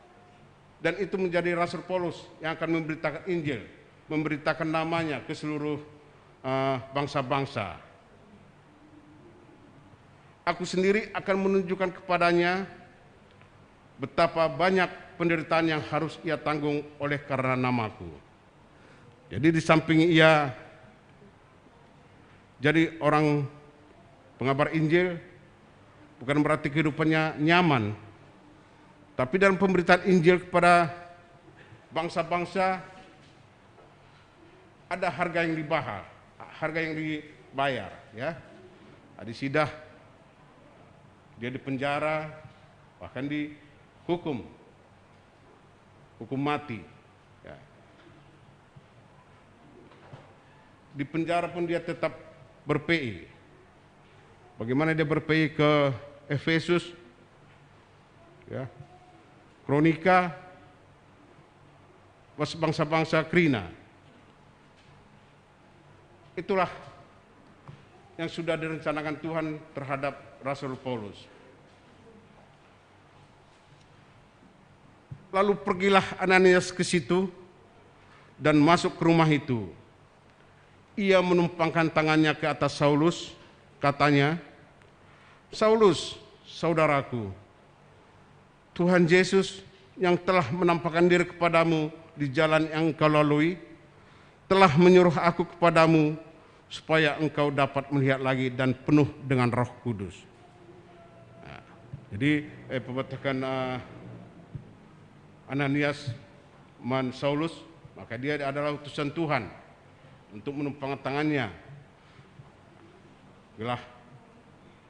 Dan itu menjadi Rasul Paulus yang akan memberitakan Injil, memberitakan namanya ke seluruh, eh, bangsa-bangsa. "Aku sendiri akan menunjukkan kepadanya betapa banyak penderitaan yang harus ia tanggung oleh karena namaku." Jadi, di samping ia jadi orang pengabar Injil, bukan berarti kehidupannya nyaman. Tapi dalam pemberitaan Injil kepada bangsa-bangsa, ada harga yang dibahar, harga yang dibayar, ya. Adi sidah dia dipenjara, bahkan dihukum, hukum mati, ya. Di penjara pun dia tetap ber-P I. Bagaimana dia ber-P I ke Efesus, ya, Kronika, bas-, bangsa-bangsa kerina. Itulah yang sudah direncanakan Tuhan terhadap Rasul Paulus. Lalu pergilah Ananias ke situ dan masuk ke rumah itu. Ia menumpangkan tangannya ke atas Saulus, katanya, "Saulus, saudaraku, Tuhan Yesus yang telah menampakkan diri kepadamu di jalan yang engkau lalui, telah menyuruh aku kepadamu supaya engkau dapat melihat lagi dan penuh dengan Roh Kudus." Nah, jadi, eh, pebetehken, eh, Ananias man Saulus, maka dia adalah utusan Tuhan untuk menumpang tangannya. Gelah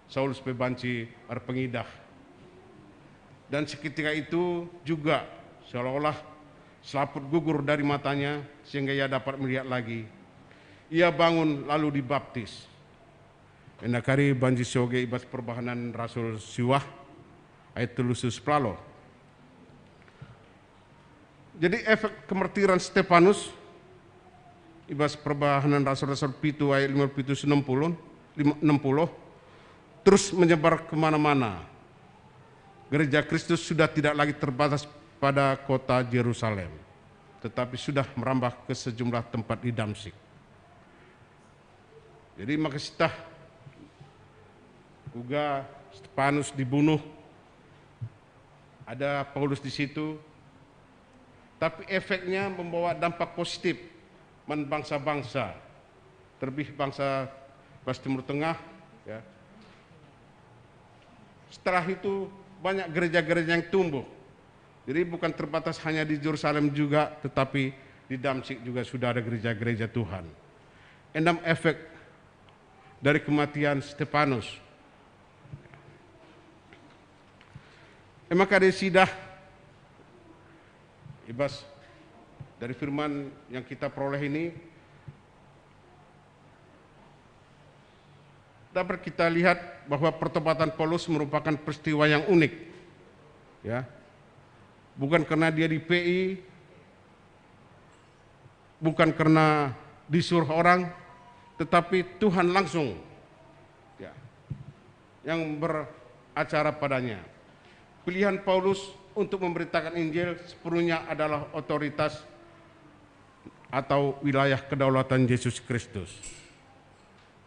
Saulus pe banci erpengidah. Dan seketika itu juga seolah-olah selaput gugur dari matanya, sehingga ia dapat melihat lagi. Ia bangun lalu dibaptis. Enda kari banci sioge i bas Perbahanen Rasul siwah ayat telu siwah sepuluh. Jadi efek kemartiran Stefanus i bas Perbahanen Rasul-Rasul pitu ayat lima puluh pitu, enam puluh, lima, enam puluh, terus menyebar kemana-mana. Gereja Kristus sudah tidak lagi terbatas pada kota Jerusalem, tetapi sudah merambah ke sejumlah tempat di Damsyik. Jadi maka sitah uga Stefanus dibunuh, ada Paulus di situ, tapi efeknya membawa dampak positif man bangsa-bangsa, terlebih bangsa bas Timur Tengah, ya. Setelah itu banyak gereja-gereja yang tumbuh. Jadi bukan terbatas hanya di Jerusalem juga, tetapi di Damsyik juga sudah ada gereja-gereja Tuhan. Enda efek dari kematian Stefanus. E maka dari sidah i bas dari firman yang kita peroleh ini, dapat kita lihat bahwa pertobatan Paulus merupakan peristiwa yang unik. Ya. Bukan karena dia di-P I, bukan karena disuruh orang, tetapi Tuhan langsung, ya, yang beracara padanya. Pilihan Paulus untuk memberitakan Injil sepenuhnya adalah otoritas atau wilayah kedaulatan Yesus Kristus.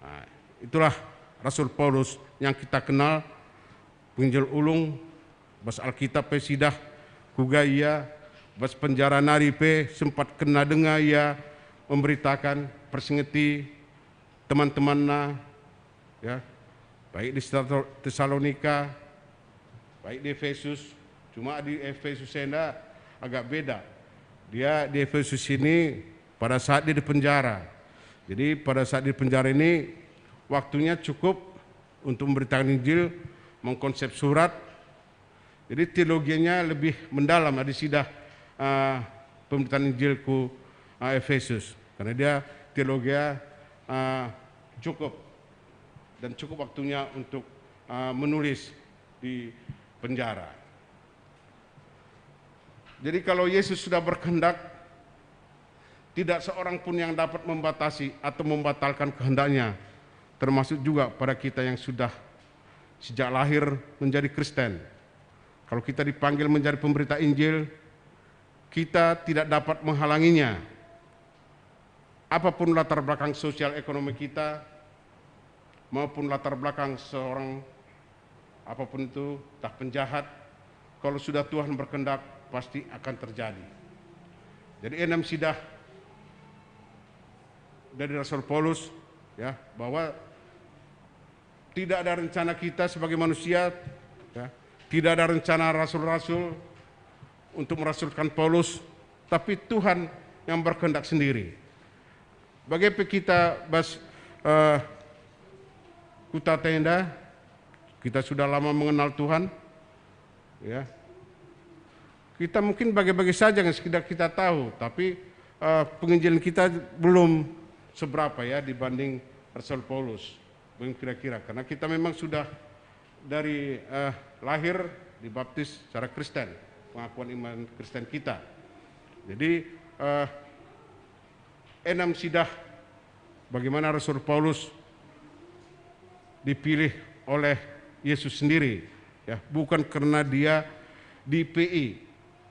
Nah, itulah Rasul Paulus yang kita kenal, penginjil ulung, bas Alkitab pe sidah kuga ia, bas penjara nari pe sempat kena denga ia memberitakan, persingeti teman-temanna, ya, baik di Tesalo-, Tesalonika, baik di Efesus. Cuma di Efesus enda agak beda. Dia di Efesus ini pada saat dia di penjara. Jadi pada saat di penjara ini waktunya cukup untuk memberitakan Injil, mengkonsep surat. Jadi teologianya lebih mendalam adi sidah, eh, pemberitaan Injil ku, eh, Efesus. Karena dia teologia, eh, cukup dan cukup waktunya untuk, eh, menulis di penjara. Jadi kalau Yesus sudah berkehendak, tidak seorang pun yang dapat membatasi atau membatalkan kehendaknya, termasuk juga pada kita yang sudah sejak lahir menjadi Kristen. Kalau kita dipanggil menjadi pemberita Injil, kita tidak dapat menghalanginya. Apapun latar belakang sosial ekonomi kita, maupun latar belakang seorang, apapun itu, entah penjahat, kalau sudah Tuhan berkehendak, pasti akan terjadi. Jadi, enem sidah dari Rasul Paulus, ya, bahwa tidak ada rencana kita sebagai manusia, ya, tidak ada rencana rasul-rasul untuk merasulkan Paulus, tapi Tuhan yang berkehendak sendiri. Bage pe kita bas, eh, kuta enda, kita sudah lama mengenal Tuhan, ya. Kita mungkin bage-bage saja yang sekedar kita tahu, tapi, eh, penginjilan kita belum seberapa, ya, dibanding Rasul Paulus. Belum kira-kira, karena kita memang sudah dari, eh, lahir dibaptis secara Kristen, pengakuan iman Kristen kita. Jadi, eh, enem sidah bagaimana Rasul Paulus dipilih oleh Yesus sendiri, ya, bukan karena dia di P I,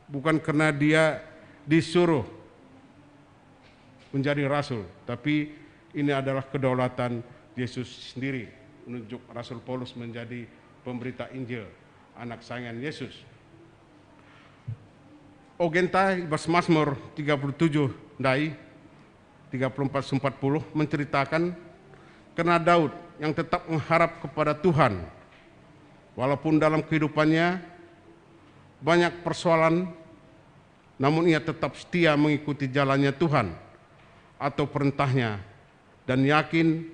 bukan karena dia disuruh menjadi rasul, tapi ini adalah kedaulatan Yesus sendiri menunjuk Rasul Paulus menjadi pemberita Injil, anak sayangan Yesus. Ogenta i bas Mazmur tiga puluh tujuh ndai, tiga puluh empat empat puluh menceritakan kerna Daud yang tetap mengharap kepada Tuhan. Walaupun dalam kehidupannya banyak persoalan, namun ia tetap setia mengikuti jalannya Tuhan atau perintahnya, dan yakin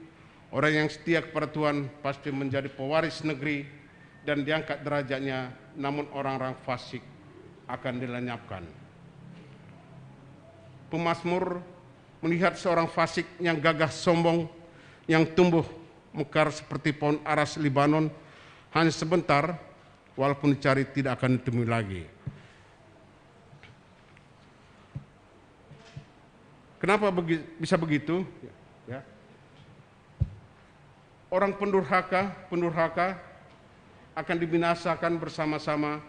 orang yang setia kepada Tuhan pasti menjadi pewaris negeri dan diangkat derajatnya, namun orang-orang fasik akan dilenyapkan. Pemasmur melihat seorang fasik yang gagah sombong, yang tumbuh mekar seperti pohon aras Libanon, hanya sebentar, walaupun dicari tidak akan ditemui lagi. Kenapa begi-, bisa begitu? Ya. Orang pendurhaka, pendurhaka akan dibinasakan bersama-sama,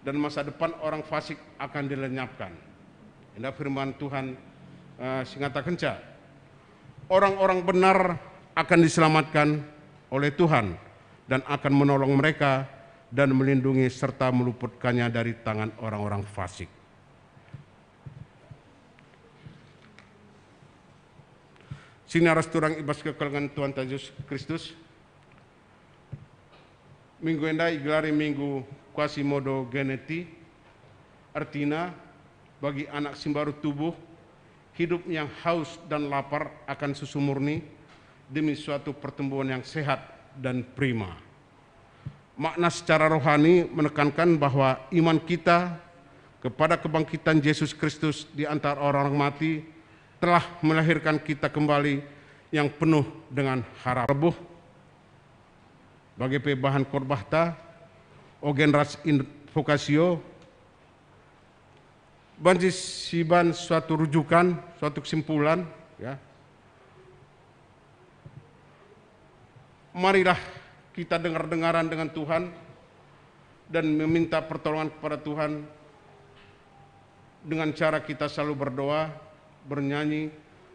dan masa depan orang fasik akan dilenyapkan. Enda firman Tuhan, eh, si ngatakenca, orang-orang benar akan diselamatkan oleh Tuhan dan akan menolong mereka dan melindungi serta meluputkannya dari tangan orang-orang fasik. Sini ras turang i bas kekelengen Tuhanta Jesus Kristus. Minggu enda igelari Minggu Quasimodogeneti, ertina bagi anak si mbaru tubuh, hidup yang haus dan lapar akan susu murni demi suatu pertumbuhan yang sehat dan prima. Makna secara rohani menekankan bahwa iman kita kepada kebangkitan Yesus Kristus di antara orang-orang mati telah melahirkan kita kembali yang penuh dengan harap. Rebuh bage pe bahan khotbahta, ogen ras invokasio, banci siban suatu rujukan, suatu kesimpulan, ya. Marilah kita dengar-dengaran dengan Tuhan, dan meminta pertolongan kepada Tuhan dengan cara kita selalu berdoa, bernyanyi,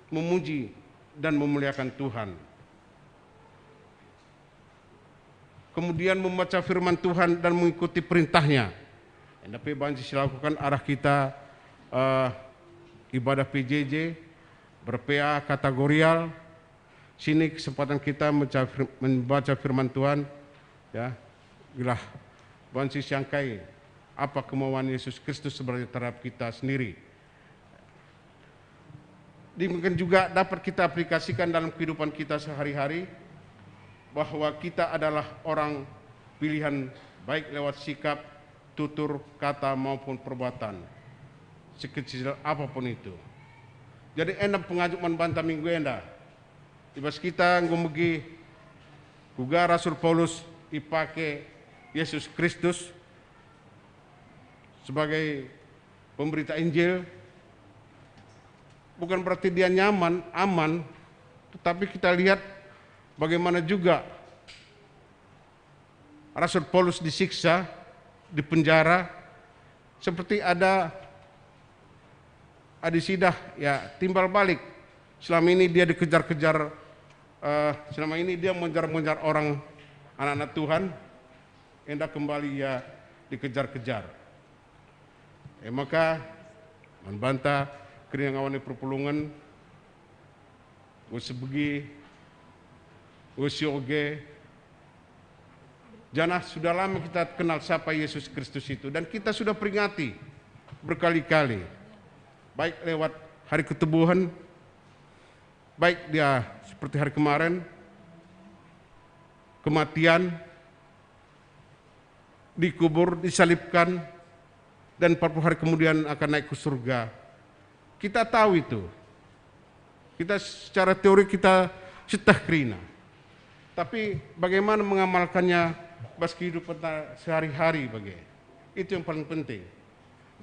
memuji, dan memuliakan Tuhan. Kemudian membaca firman Tuhan dan mengikuti perintahnya. Enda pe banci silakuken arah kita, eh, ibadah P J J, ber-P A kategorial. Sini kesempatan kita membaca fir-, membaca firman Tuhan, ya. Gelah banci siangkai apa kemauan Yesus Kristus sebenarnya terhadap kita sendiri. Demikian juga dapat kita aplikasikan dalam kehidupan kita sehari-hari, bahwa kita adalah orang pilihan, baik lewat sikap, tutur, kata, maupun perbuatan, sekecil apapun itu. Jadi, enda pengajuk man banta minggu enda. I bas kita enggo megi kuga Rasul Paulus ipake Yesus Kristus sebagai pemberita Injil. Bukan berarti dia nyaman, aman, tetapi kita lihat bagaimana juga Rasul Paulus disiksa, dipenjara, seperti ada adi sidah, ya, timbal balik. Selama ini dia dikejar-kejar, eh, selama ini dia mengejar-mengejar orang, anak-anak Tuhan, enda kembali ia dikejar-kejar. E maka, man banta kerina ngawani perpulungen, enggo sibegi, enggo sioge, janah sudah lama kita kenal siapa Yesus Kristus itu, dan kita sudah peringati berkali-kali, baik lewat hari ketubuhan, baik dia seperti hari kemarin, kematian, dikubur, disalibkan, dan empat puluh hari kemudian akan naik ke surga. Kita tahu itu. Kita secara teori kita sieteh kerina. Tapi bagaimana mengamalkannya bas kehidupan sehari-hari bage? Itu yang paling penting.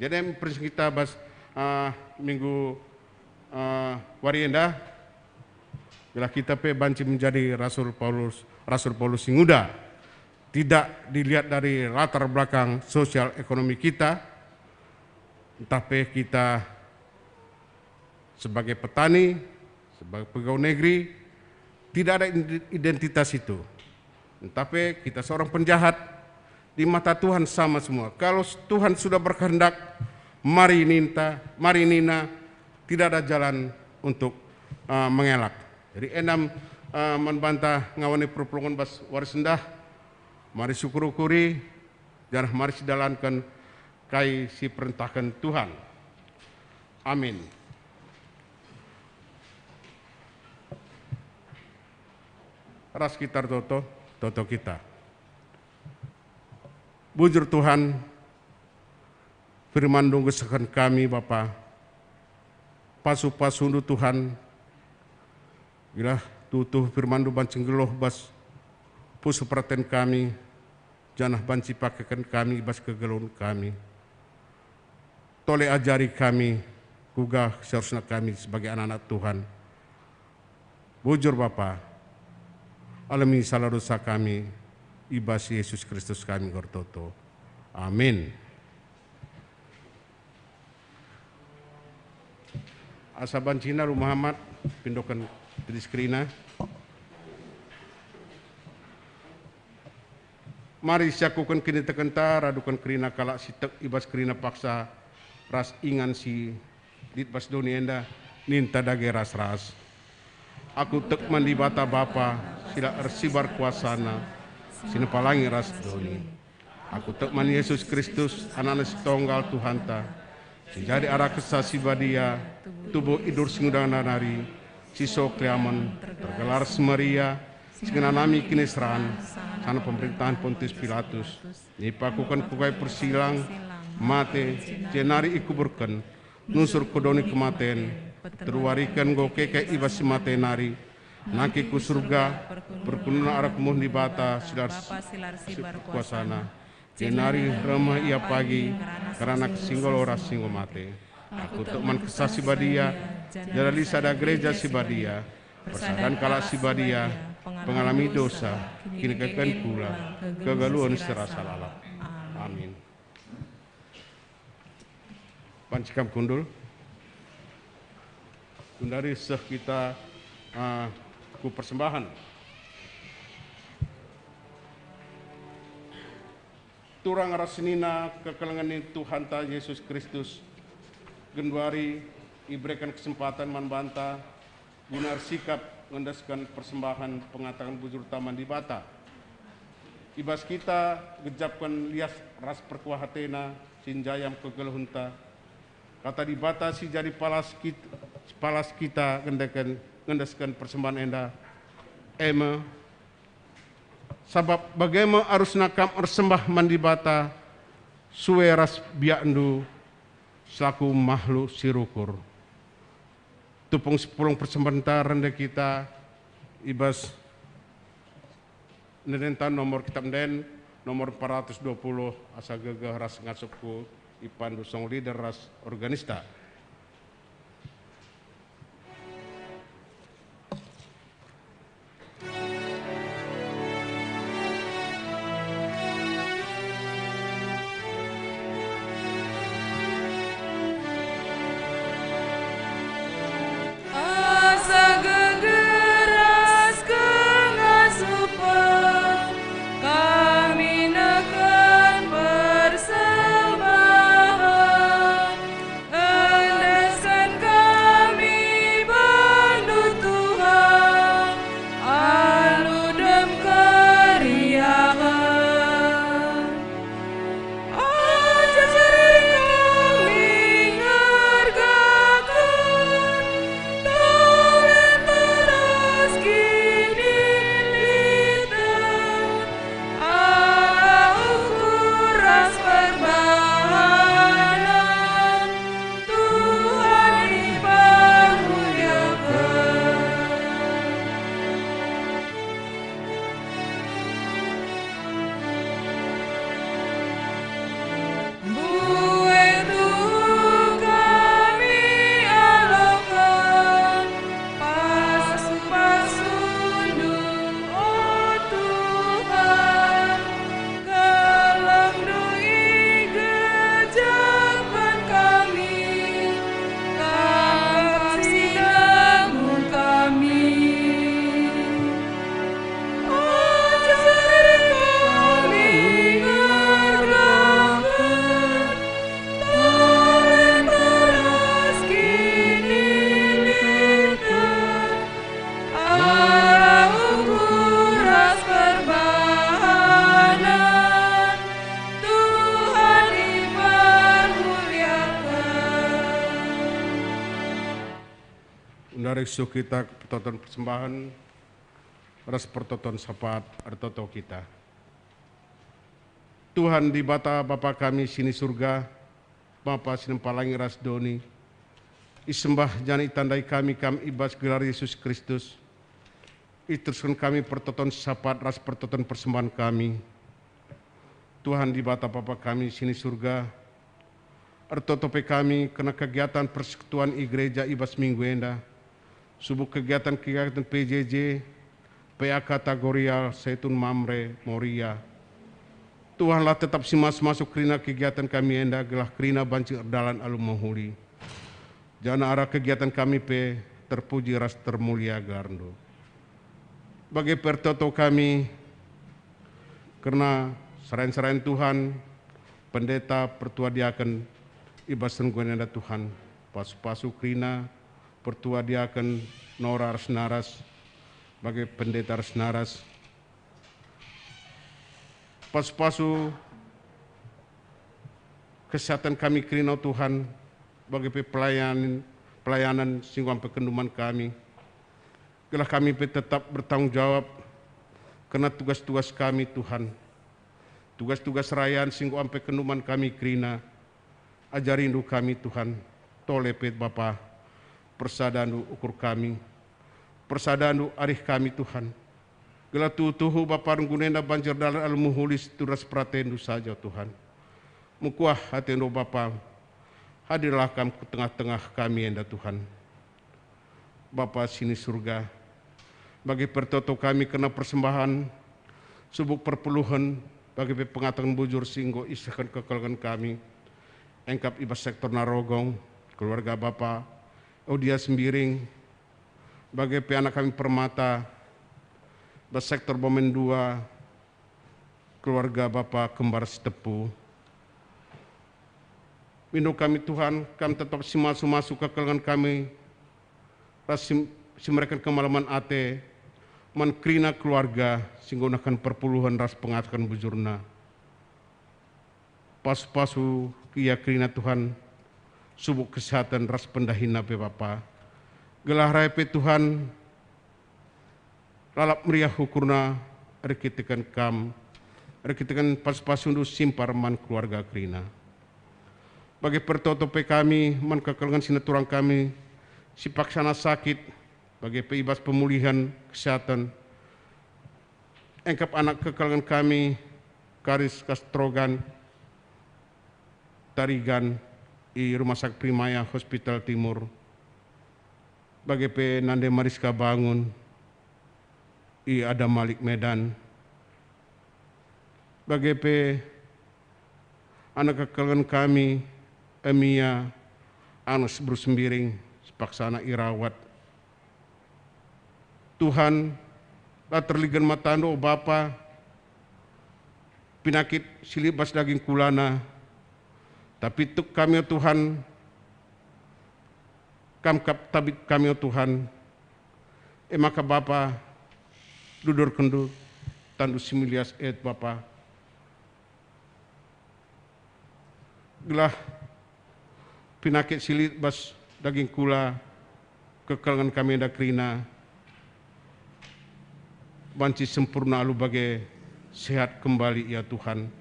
Jadi, prinsip kita bas, ah, minggu, ah, wari enda, gelah kita pe banci menjadi Rasul Paulus, Rasul Paulus si nguda. Tidak dilihat dari latar belakang sosial ekonomi kita, entah pe kita sebagai petani, sebagai pegawai negeri, tidak ada ide-, identitas itu. Entah pe kita seorang penjahat, di mata Tuhan sama semua. Kalau Tuhan sudah berkehendak, mari ninta, mari nina, tidak ada jalan untuk, eh, mengelak. Jadi, enda, eh, man banta ngawani perpulungen bas wari sendah, mari syukur-ukuri, janah mari sidalanken kai si perentahken Tuhan. Amin. Ras kita ertoto, toto kita. Bujur Tuhan, firman-Ndu ngesehken kami, Bapa. Pasu-pasu-Ndu, Tuhan, gelah tuhu firman-Ndu banci nggeluh bas pusuh peraten kami, janah banci pakeken kami bas kegeluhen kami. Tole ajari kami, kuga seharusna kami sebagai anak-anak Tuhan. Bujur Bapa, alemi salah dosa kami, i bas Yesus Kristus kami enggo ertoto. Amin. Asa bancina rumah Amat, pindoken tedis kerina. Mari siakuken kinitekenta, raduken kerina kalak si tek i bas kerina paksa ras ingan si lit bas doni enda, ninta dage ras-ras. Aku tek man Dibata Bapa, si la ersibar kuasaNa, si nepa langit ras doni. Aku tek man Yesus Kristus, AnakNa si Tonggal, Tuhanta, si jadi arah Kesah Si Badia, tubuh idur si nguda nari, si so keliamen, tergelar si Maria, si ngenanami kiniseran, sanga pemerintahen Pontius Pilatus, ipakuken ku kayu persilang, mate, jenari ikuburken, nusur ku doni kematen, telu wari enggo keke i bas si mate nari, nangkih ku Surga, perkunana arah kemuhen Dibata si la ersibar kuasaNa. Jenari reh me Ia pagi, ngeranak si enggo olo ras si enggo mate. Aku tek man Kesah Si Badia, jadi sada Gereja Si Badia, persadan kalak si badia, pengalami dosa, kiniteken kula, kegeluhen si rasa lalap. Amin. Banci kam kundul. Gundari seh kita, ah, ku persembahen. Turang ras senina kekelengen ni Tuhanta Jesus Kristus, genduari ibereken kesempatan man banta guna ersikap ngendesken persembahen pengataken bujurta man Dibata. I bas kita gejapken lias ras perkuah atena si njayam kegeluhenta, Kata Dibata si jadi palas kit-, palas kita ngendeken-, ngendesken persembahen enda, e me, sabap bage me arusna kam ersembah man Dibata sue ras biakndu selaku mahluk si rukur. Tupung si pulung persembahenta rende kita i bas Ende-enden nomor Kitab Enden, nomor empat ratus dua puluh, asa gegeh ras ngasup ku ipandu song leader ras organista. Asa gegeh ras kengasupen kami neken persembahen, endesken kami bandu Tuhan, alu dem keriahen. Mbue tuhu kami aloken pasu-pasundu, o Tuhan, gelah Ndu igejapken kami, Kam kap si nanggung kami. Genduari seh kita pertoton persembahen ras pertoton sapat ertoto kita. Tuhan Dibata, Bapa kami si ni Surga, Bapa si nempa langit ras doni, isembah janah itandai kami Kam i bas gelar Yesus Kristus. Iterusken kami pertoton sapat ras pertoton persembahen kami. Tuhan Dibata Bapa kami si ni Surga, ertoto pe kami kerna kegiatan persekutuan i gereja i bas minggu enda, subuk kegiatan-kegiatan P J J, P A K Tagoria, Saitun Mamre, Moria. Tuhanlah tetap si masu-masu kerina kegiatan kami enda, gelah kerina banci erdalan alu mehuli. Janah arah kegiatan kami pe terpuji ras termulia gelarNdu. Bage pe ertoto kami kerna serayan-serayan Tuhan, pendeta, pertua diaken, i bas renggun enda Tuhan, pasu-pasu kerina, pertua diaken, nora ras naras, bage pendeta ras naras. Pasu-pasu kesehatan kami kerina, o Tuhan, bage pe pelayan-, pelayanan si enggo ampekenndu man kami. Gelah kami pe tetap bertanggung jawab kerna tugas-tugas kami, Tuhan. Tugas-tugas serayan si enggo ampekenndu man kami kerina. AjariNdu kami, Tuhan. Tole pe, Bapa, persadanNdu ukur kami, persadanNdu arih kami, Tuhan. Gelah tuhu-tuhu, Bapa, renggun enda banci erdalan alu mehuli si tuhu ras peratenNdu saja, Tuhan. Mekuah ateNdu, Bapa. Hadirlah Kam ku tengah-tengah kami enda, Tuhan. Bapa si ni Surga, bage pe ertoto kami kerna persembahen, subuk perpuluhen, bage pe pengataken bujur si enggo isehken kekelengen kami. Engkap i bas sektor Narogong, keluarga Bapa Eudia Sembiring, bage pe anak kami Permata, bas sektor Bomen dua, keluarga Bapa Kembar Sitepu. Mindo kami Tuhan, Kam tetap simasu-masu kekelengen kami, ras sim-, simereken kemalemen ate man kerina keluarga si nggunahken perpuluhen ras pengataken bujurna. Pasu-pasu ia kerina Tuhan, subuk kesehaten ras pendahinna pe Bapa. Gelah rai pe Tuhan, lalap meriah ukurna erkiteken Kam, erkiteken pasu-pasundu simpar man keluarga kerina. Bage pertoto pe kami man kekelengen si naturang kami, si paksana sakit, bage pe i bas pemulihen kesehaten. Engkap anak kekelengen kami, Karis Kastrogan, Tarigan, i Rumah Sakit Primaya Hospital Timur, bage pe nande Mariska Bangun, i Adam Malik Medan, bage pe anak kekelengen kami, Emia, Anas Bruce Sembiring, si paksana irawat. Tuhan, la terligen matandu, o Bapa, pinakit si lit bas daging kulana, tapi tuk kami, o Tuhan, Kam kap tabit kami, o Tuhan. E maka Bapa, dudurkenndu tandu si melias e, Bapa. Gelah pinakit si lit bas daging kula, kekelengen kami enda kerina, banci sempurna alu bage sehat kembali ia Tuhan.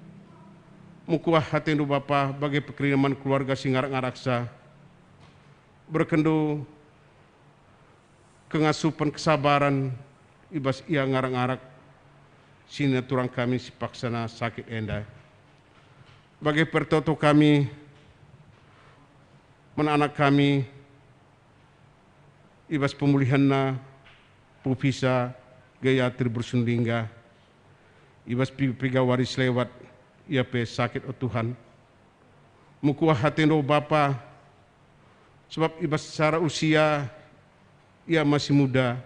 Mekuah atendu Bapa bage pe kerina man keluarga si ngarak-ngaraksa. Berkenndu kengasupen kesabaran i bas ia ngarak-ngarak si naturang kami si paksana sakit enda. Bage pertoto kami man anak kami i bas pemulihenna, pupisa, Gayatri Bersunlingga, i bas piga-piga wari selewat ia pe sakit, o Tuhan. Mekuah atendu, o Bapa, sebab i bas secara usia ia masih muda.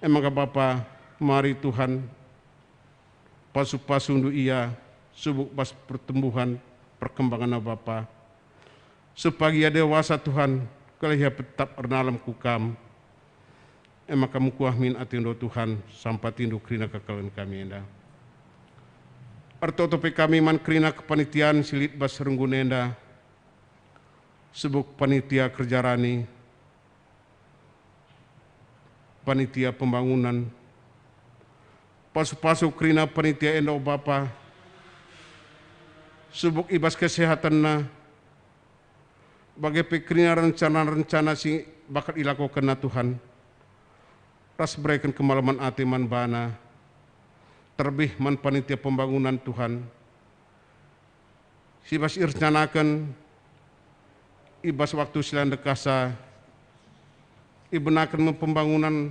E maka Bapa, mari Tuhan, pasu-pasundu ia subuk bas pertumbuhan perkembanganna Bapa. Supaya ia dewasa Tuhan, gelah ia tetap ernalem ku Kam. E maka mekuah min atendu Tuhan, sampatindu kerina kekelengen kami enda. Ertoto pe kami man kerina kepanitian si lit bas renggun enda, subuk panitia kerja rani, panitia pembangunan, pasu-pasu kerina panitia enda, o Bapa, subuk i bas kesehatenna, bage pe kerina rencana-rencana si bakal ilakokenna, Tuhan, ras bereken kemalemen ate man bana, terlebih man panitia pembangunan, Tuhan, si bas irencanaken i bas waktu si la ndekahsa, ibenaken me pembangunan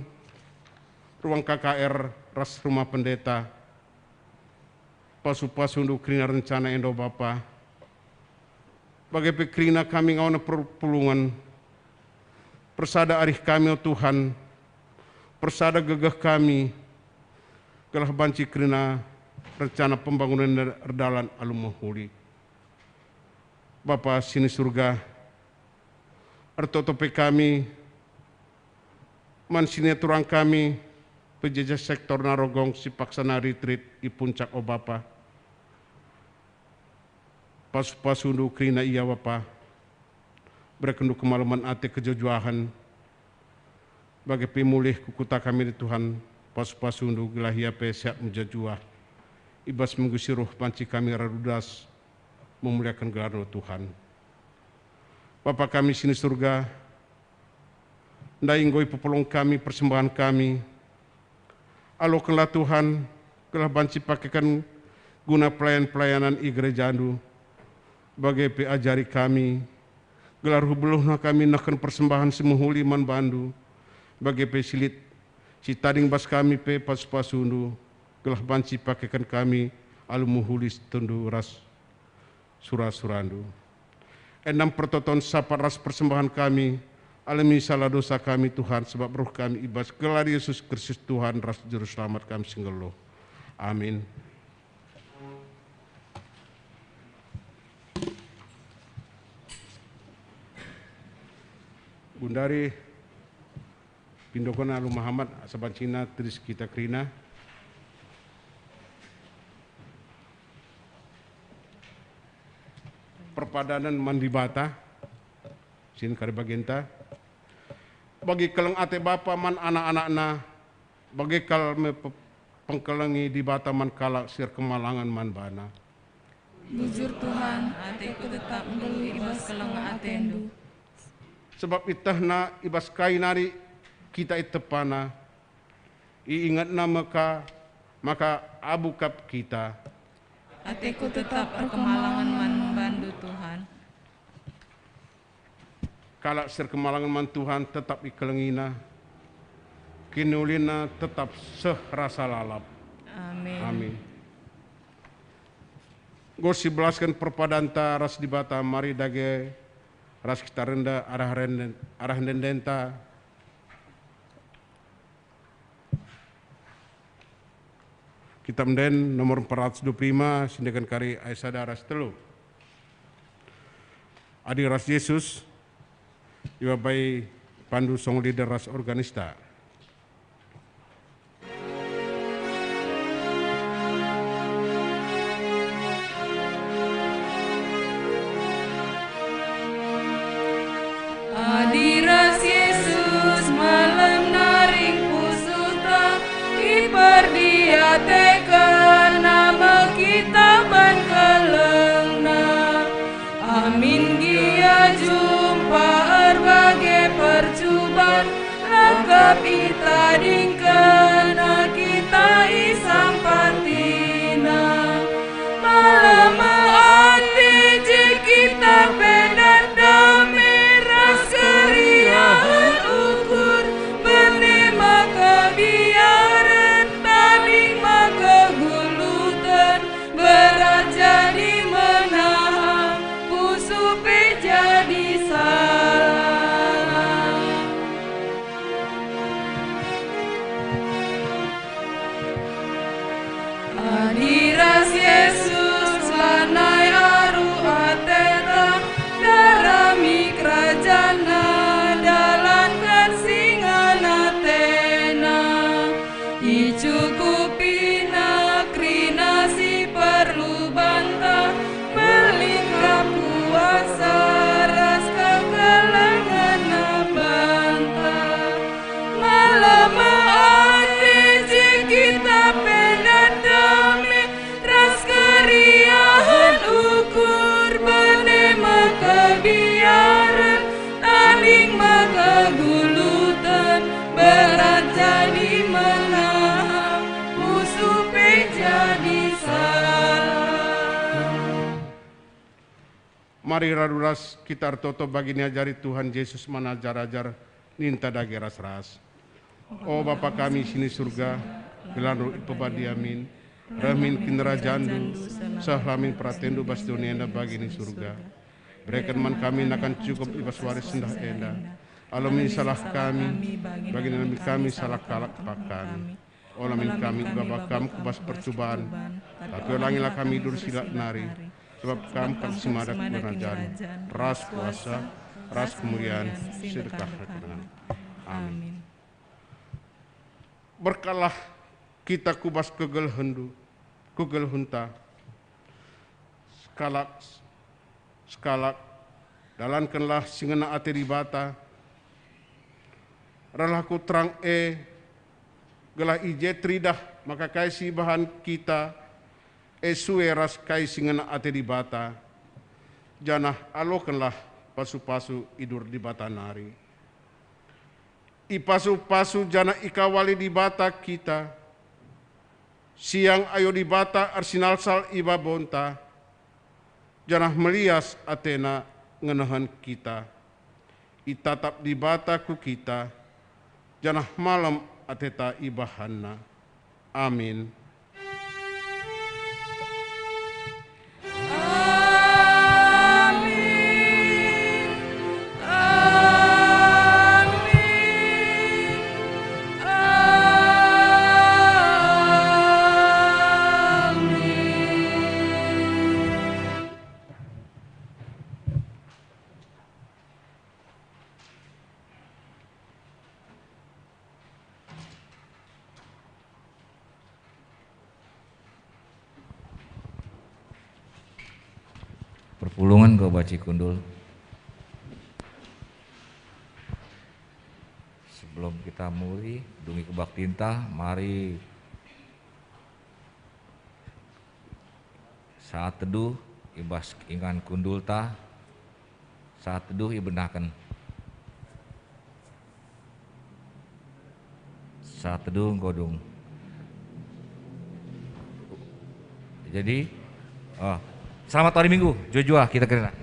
ruang K K R ras rumah pendeta. Pasu-pasundu kerina rencana enda, o Bapa, bage pe kerina kami ngawana perpulungen. Persada arih kami, o Tuhan, persada gegeh kami, gelah banci kerina rencana pembangunen erdalan alu mehuli. Bapa si ni Surga, ertoto pe kami man si naturang kami, penjajah sektor Narogong si paksana ritrit i puncak, o Bapa. Pasu-pasundu kerina ia, Bapa. Berekenndu kemalemen ate, kejuah-juahen, bage pe mulih ku kuta kami enda, Tuhan. Pasu-pasundu gelah ia pe sehat mejuah-juah. I bas minggu si reh banci kami radu das memuliaken gelarNdu, Tuhan. Bapa kami si ni Surga, ndai enggo ipepulung kami persembahen kami. Alokenlah Tuhan, gelah banci pakeken guna pelayan-pelayanan i gerejaNdu. Bage pe ajari kami, gelah reh beluhna kami nehken persembahen si mehuli man bandu, bage pe si lit si tading bas kami pe pasu-pasuNdu, gelah banci pakeken kami alu mehuli si tentu ras sura-suraNdu. Endam pertoton sapat ras persembahen kami, alemi salah dosa kami, Tuhan, sebab reh kami i bas gelar Yesus Kristus, Tuhan ras Juru Selamat kami si nggeluh. Amin. Gundari pindokon alu Muhammad, asa bancina tedis kita kerina. Perpadanen man Dibata, sin kari bagenta. Bagi keleng ate bapa man anak-anakna, bage kal me pe-, pengkelengi Dibata man kalak si erkemalangen man baNa. Bujur Tuhan, ateku tetap nggeluh i bas keleng atendu. Sebab ietehna i bas kai nari kita itepana, iingetna me ka maka abu kap kita. Ateku tetap erkemalangen man bandu, Tuhan. Kalak si erkemalangen man Tuhan tetap ikelengina, kiniulinna tetap seh rasa lalap. Amin. Amin. Enggo sibelasken perpadanta ras Dibata, mari dage ras kita rende arah renden-, arah ende-endenta. Kitab Ende-enden nomor empat ratus dua puluh lima, sindakan kari ayat sada ras telu. Adi ras Jesus, ibabai pandu song leader ras organista. Adi ras Jesus malem naring pusuhta, iperdiatekenNa me kita ban kelengNa. Amin gia jumpa erbage percuban, rangkap itadingkenNa kita isampatiNa. Malem ate je kita pe dat dame ras keriahen ukur, bene maka biaren, tading maka guluten, berat jadi menahan, pusuh pe jadi salah. Adi ras Jesus lanai aru ateta, darami kerajanNa, dalanken si ngena ateNa. IcukupiNa kerina si perlu banta, melingkap kuasa ras kekelengenNa banta. Malem ate je kita pe dat dame ras keriahen ukur, bene maka biaren, tading maka guluten, berat jadi menahan, pusuh pe jadi salah. Mari radu ras kita ertoto bagi niajari Tuhan Jesus man ajar-ajar ninta dage ras-ras. O Bapa kami si ni Surga, gelarNdu ipebadia min, reh min kinirajanNdu, seh la min peratenNdu bas doni enda bagi ni Surga. Bereken man kami nakan cukup i bas wari sendah enda. Alemi salah kami, bagi nalemi kami salah kalak kami. Ola min kami ibaba Kam ku bas percuban, tapi olangilah kami i bas si jahat nari, sebab Kam kap si mada kinirajan, ras kuasa, ras kemulian, si dekah-dekah. Amin. Berkahlah kita ku bas kegeluhenndu, kegeluhenta. Sekalak, sekalak, dalankenlah si ngena ate Dibata. Rehlah ku terang e, gelah i je teridah maka kai si ibahan kita e sue ras kai si ngena ate Dibata, janah alokenlah pasu-pasu idur Dibata nari. Ipasu-pasu janah ikawali Dibata kita. Siang ayo Dibata ersinalsal i babonta, janah melias ateNa ngenehen kita. Itatap Dibata ku kita, janah malem ateta ibahanNa. Amin. Amin. Perpulungen enggo banci kundul. Sebelum kita muri, dungi kebaktinta, mari saat teduh i bas ingan kundulta, saat teduh ibenaken. Saat teduh enggo dung. Jadi, oh, selamat hari Minggu, jua-jua kita kerina.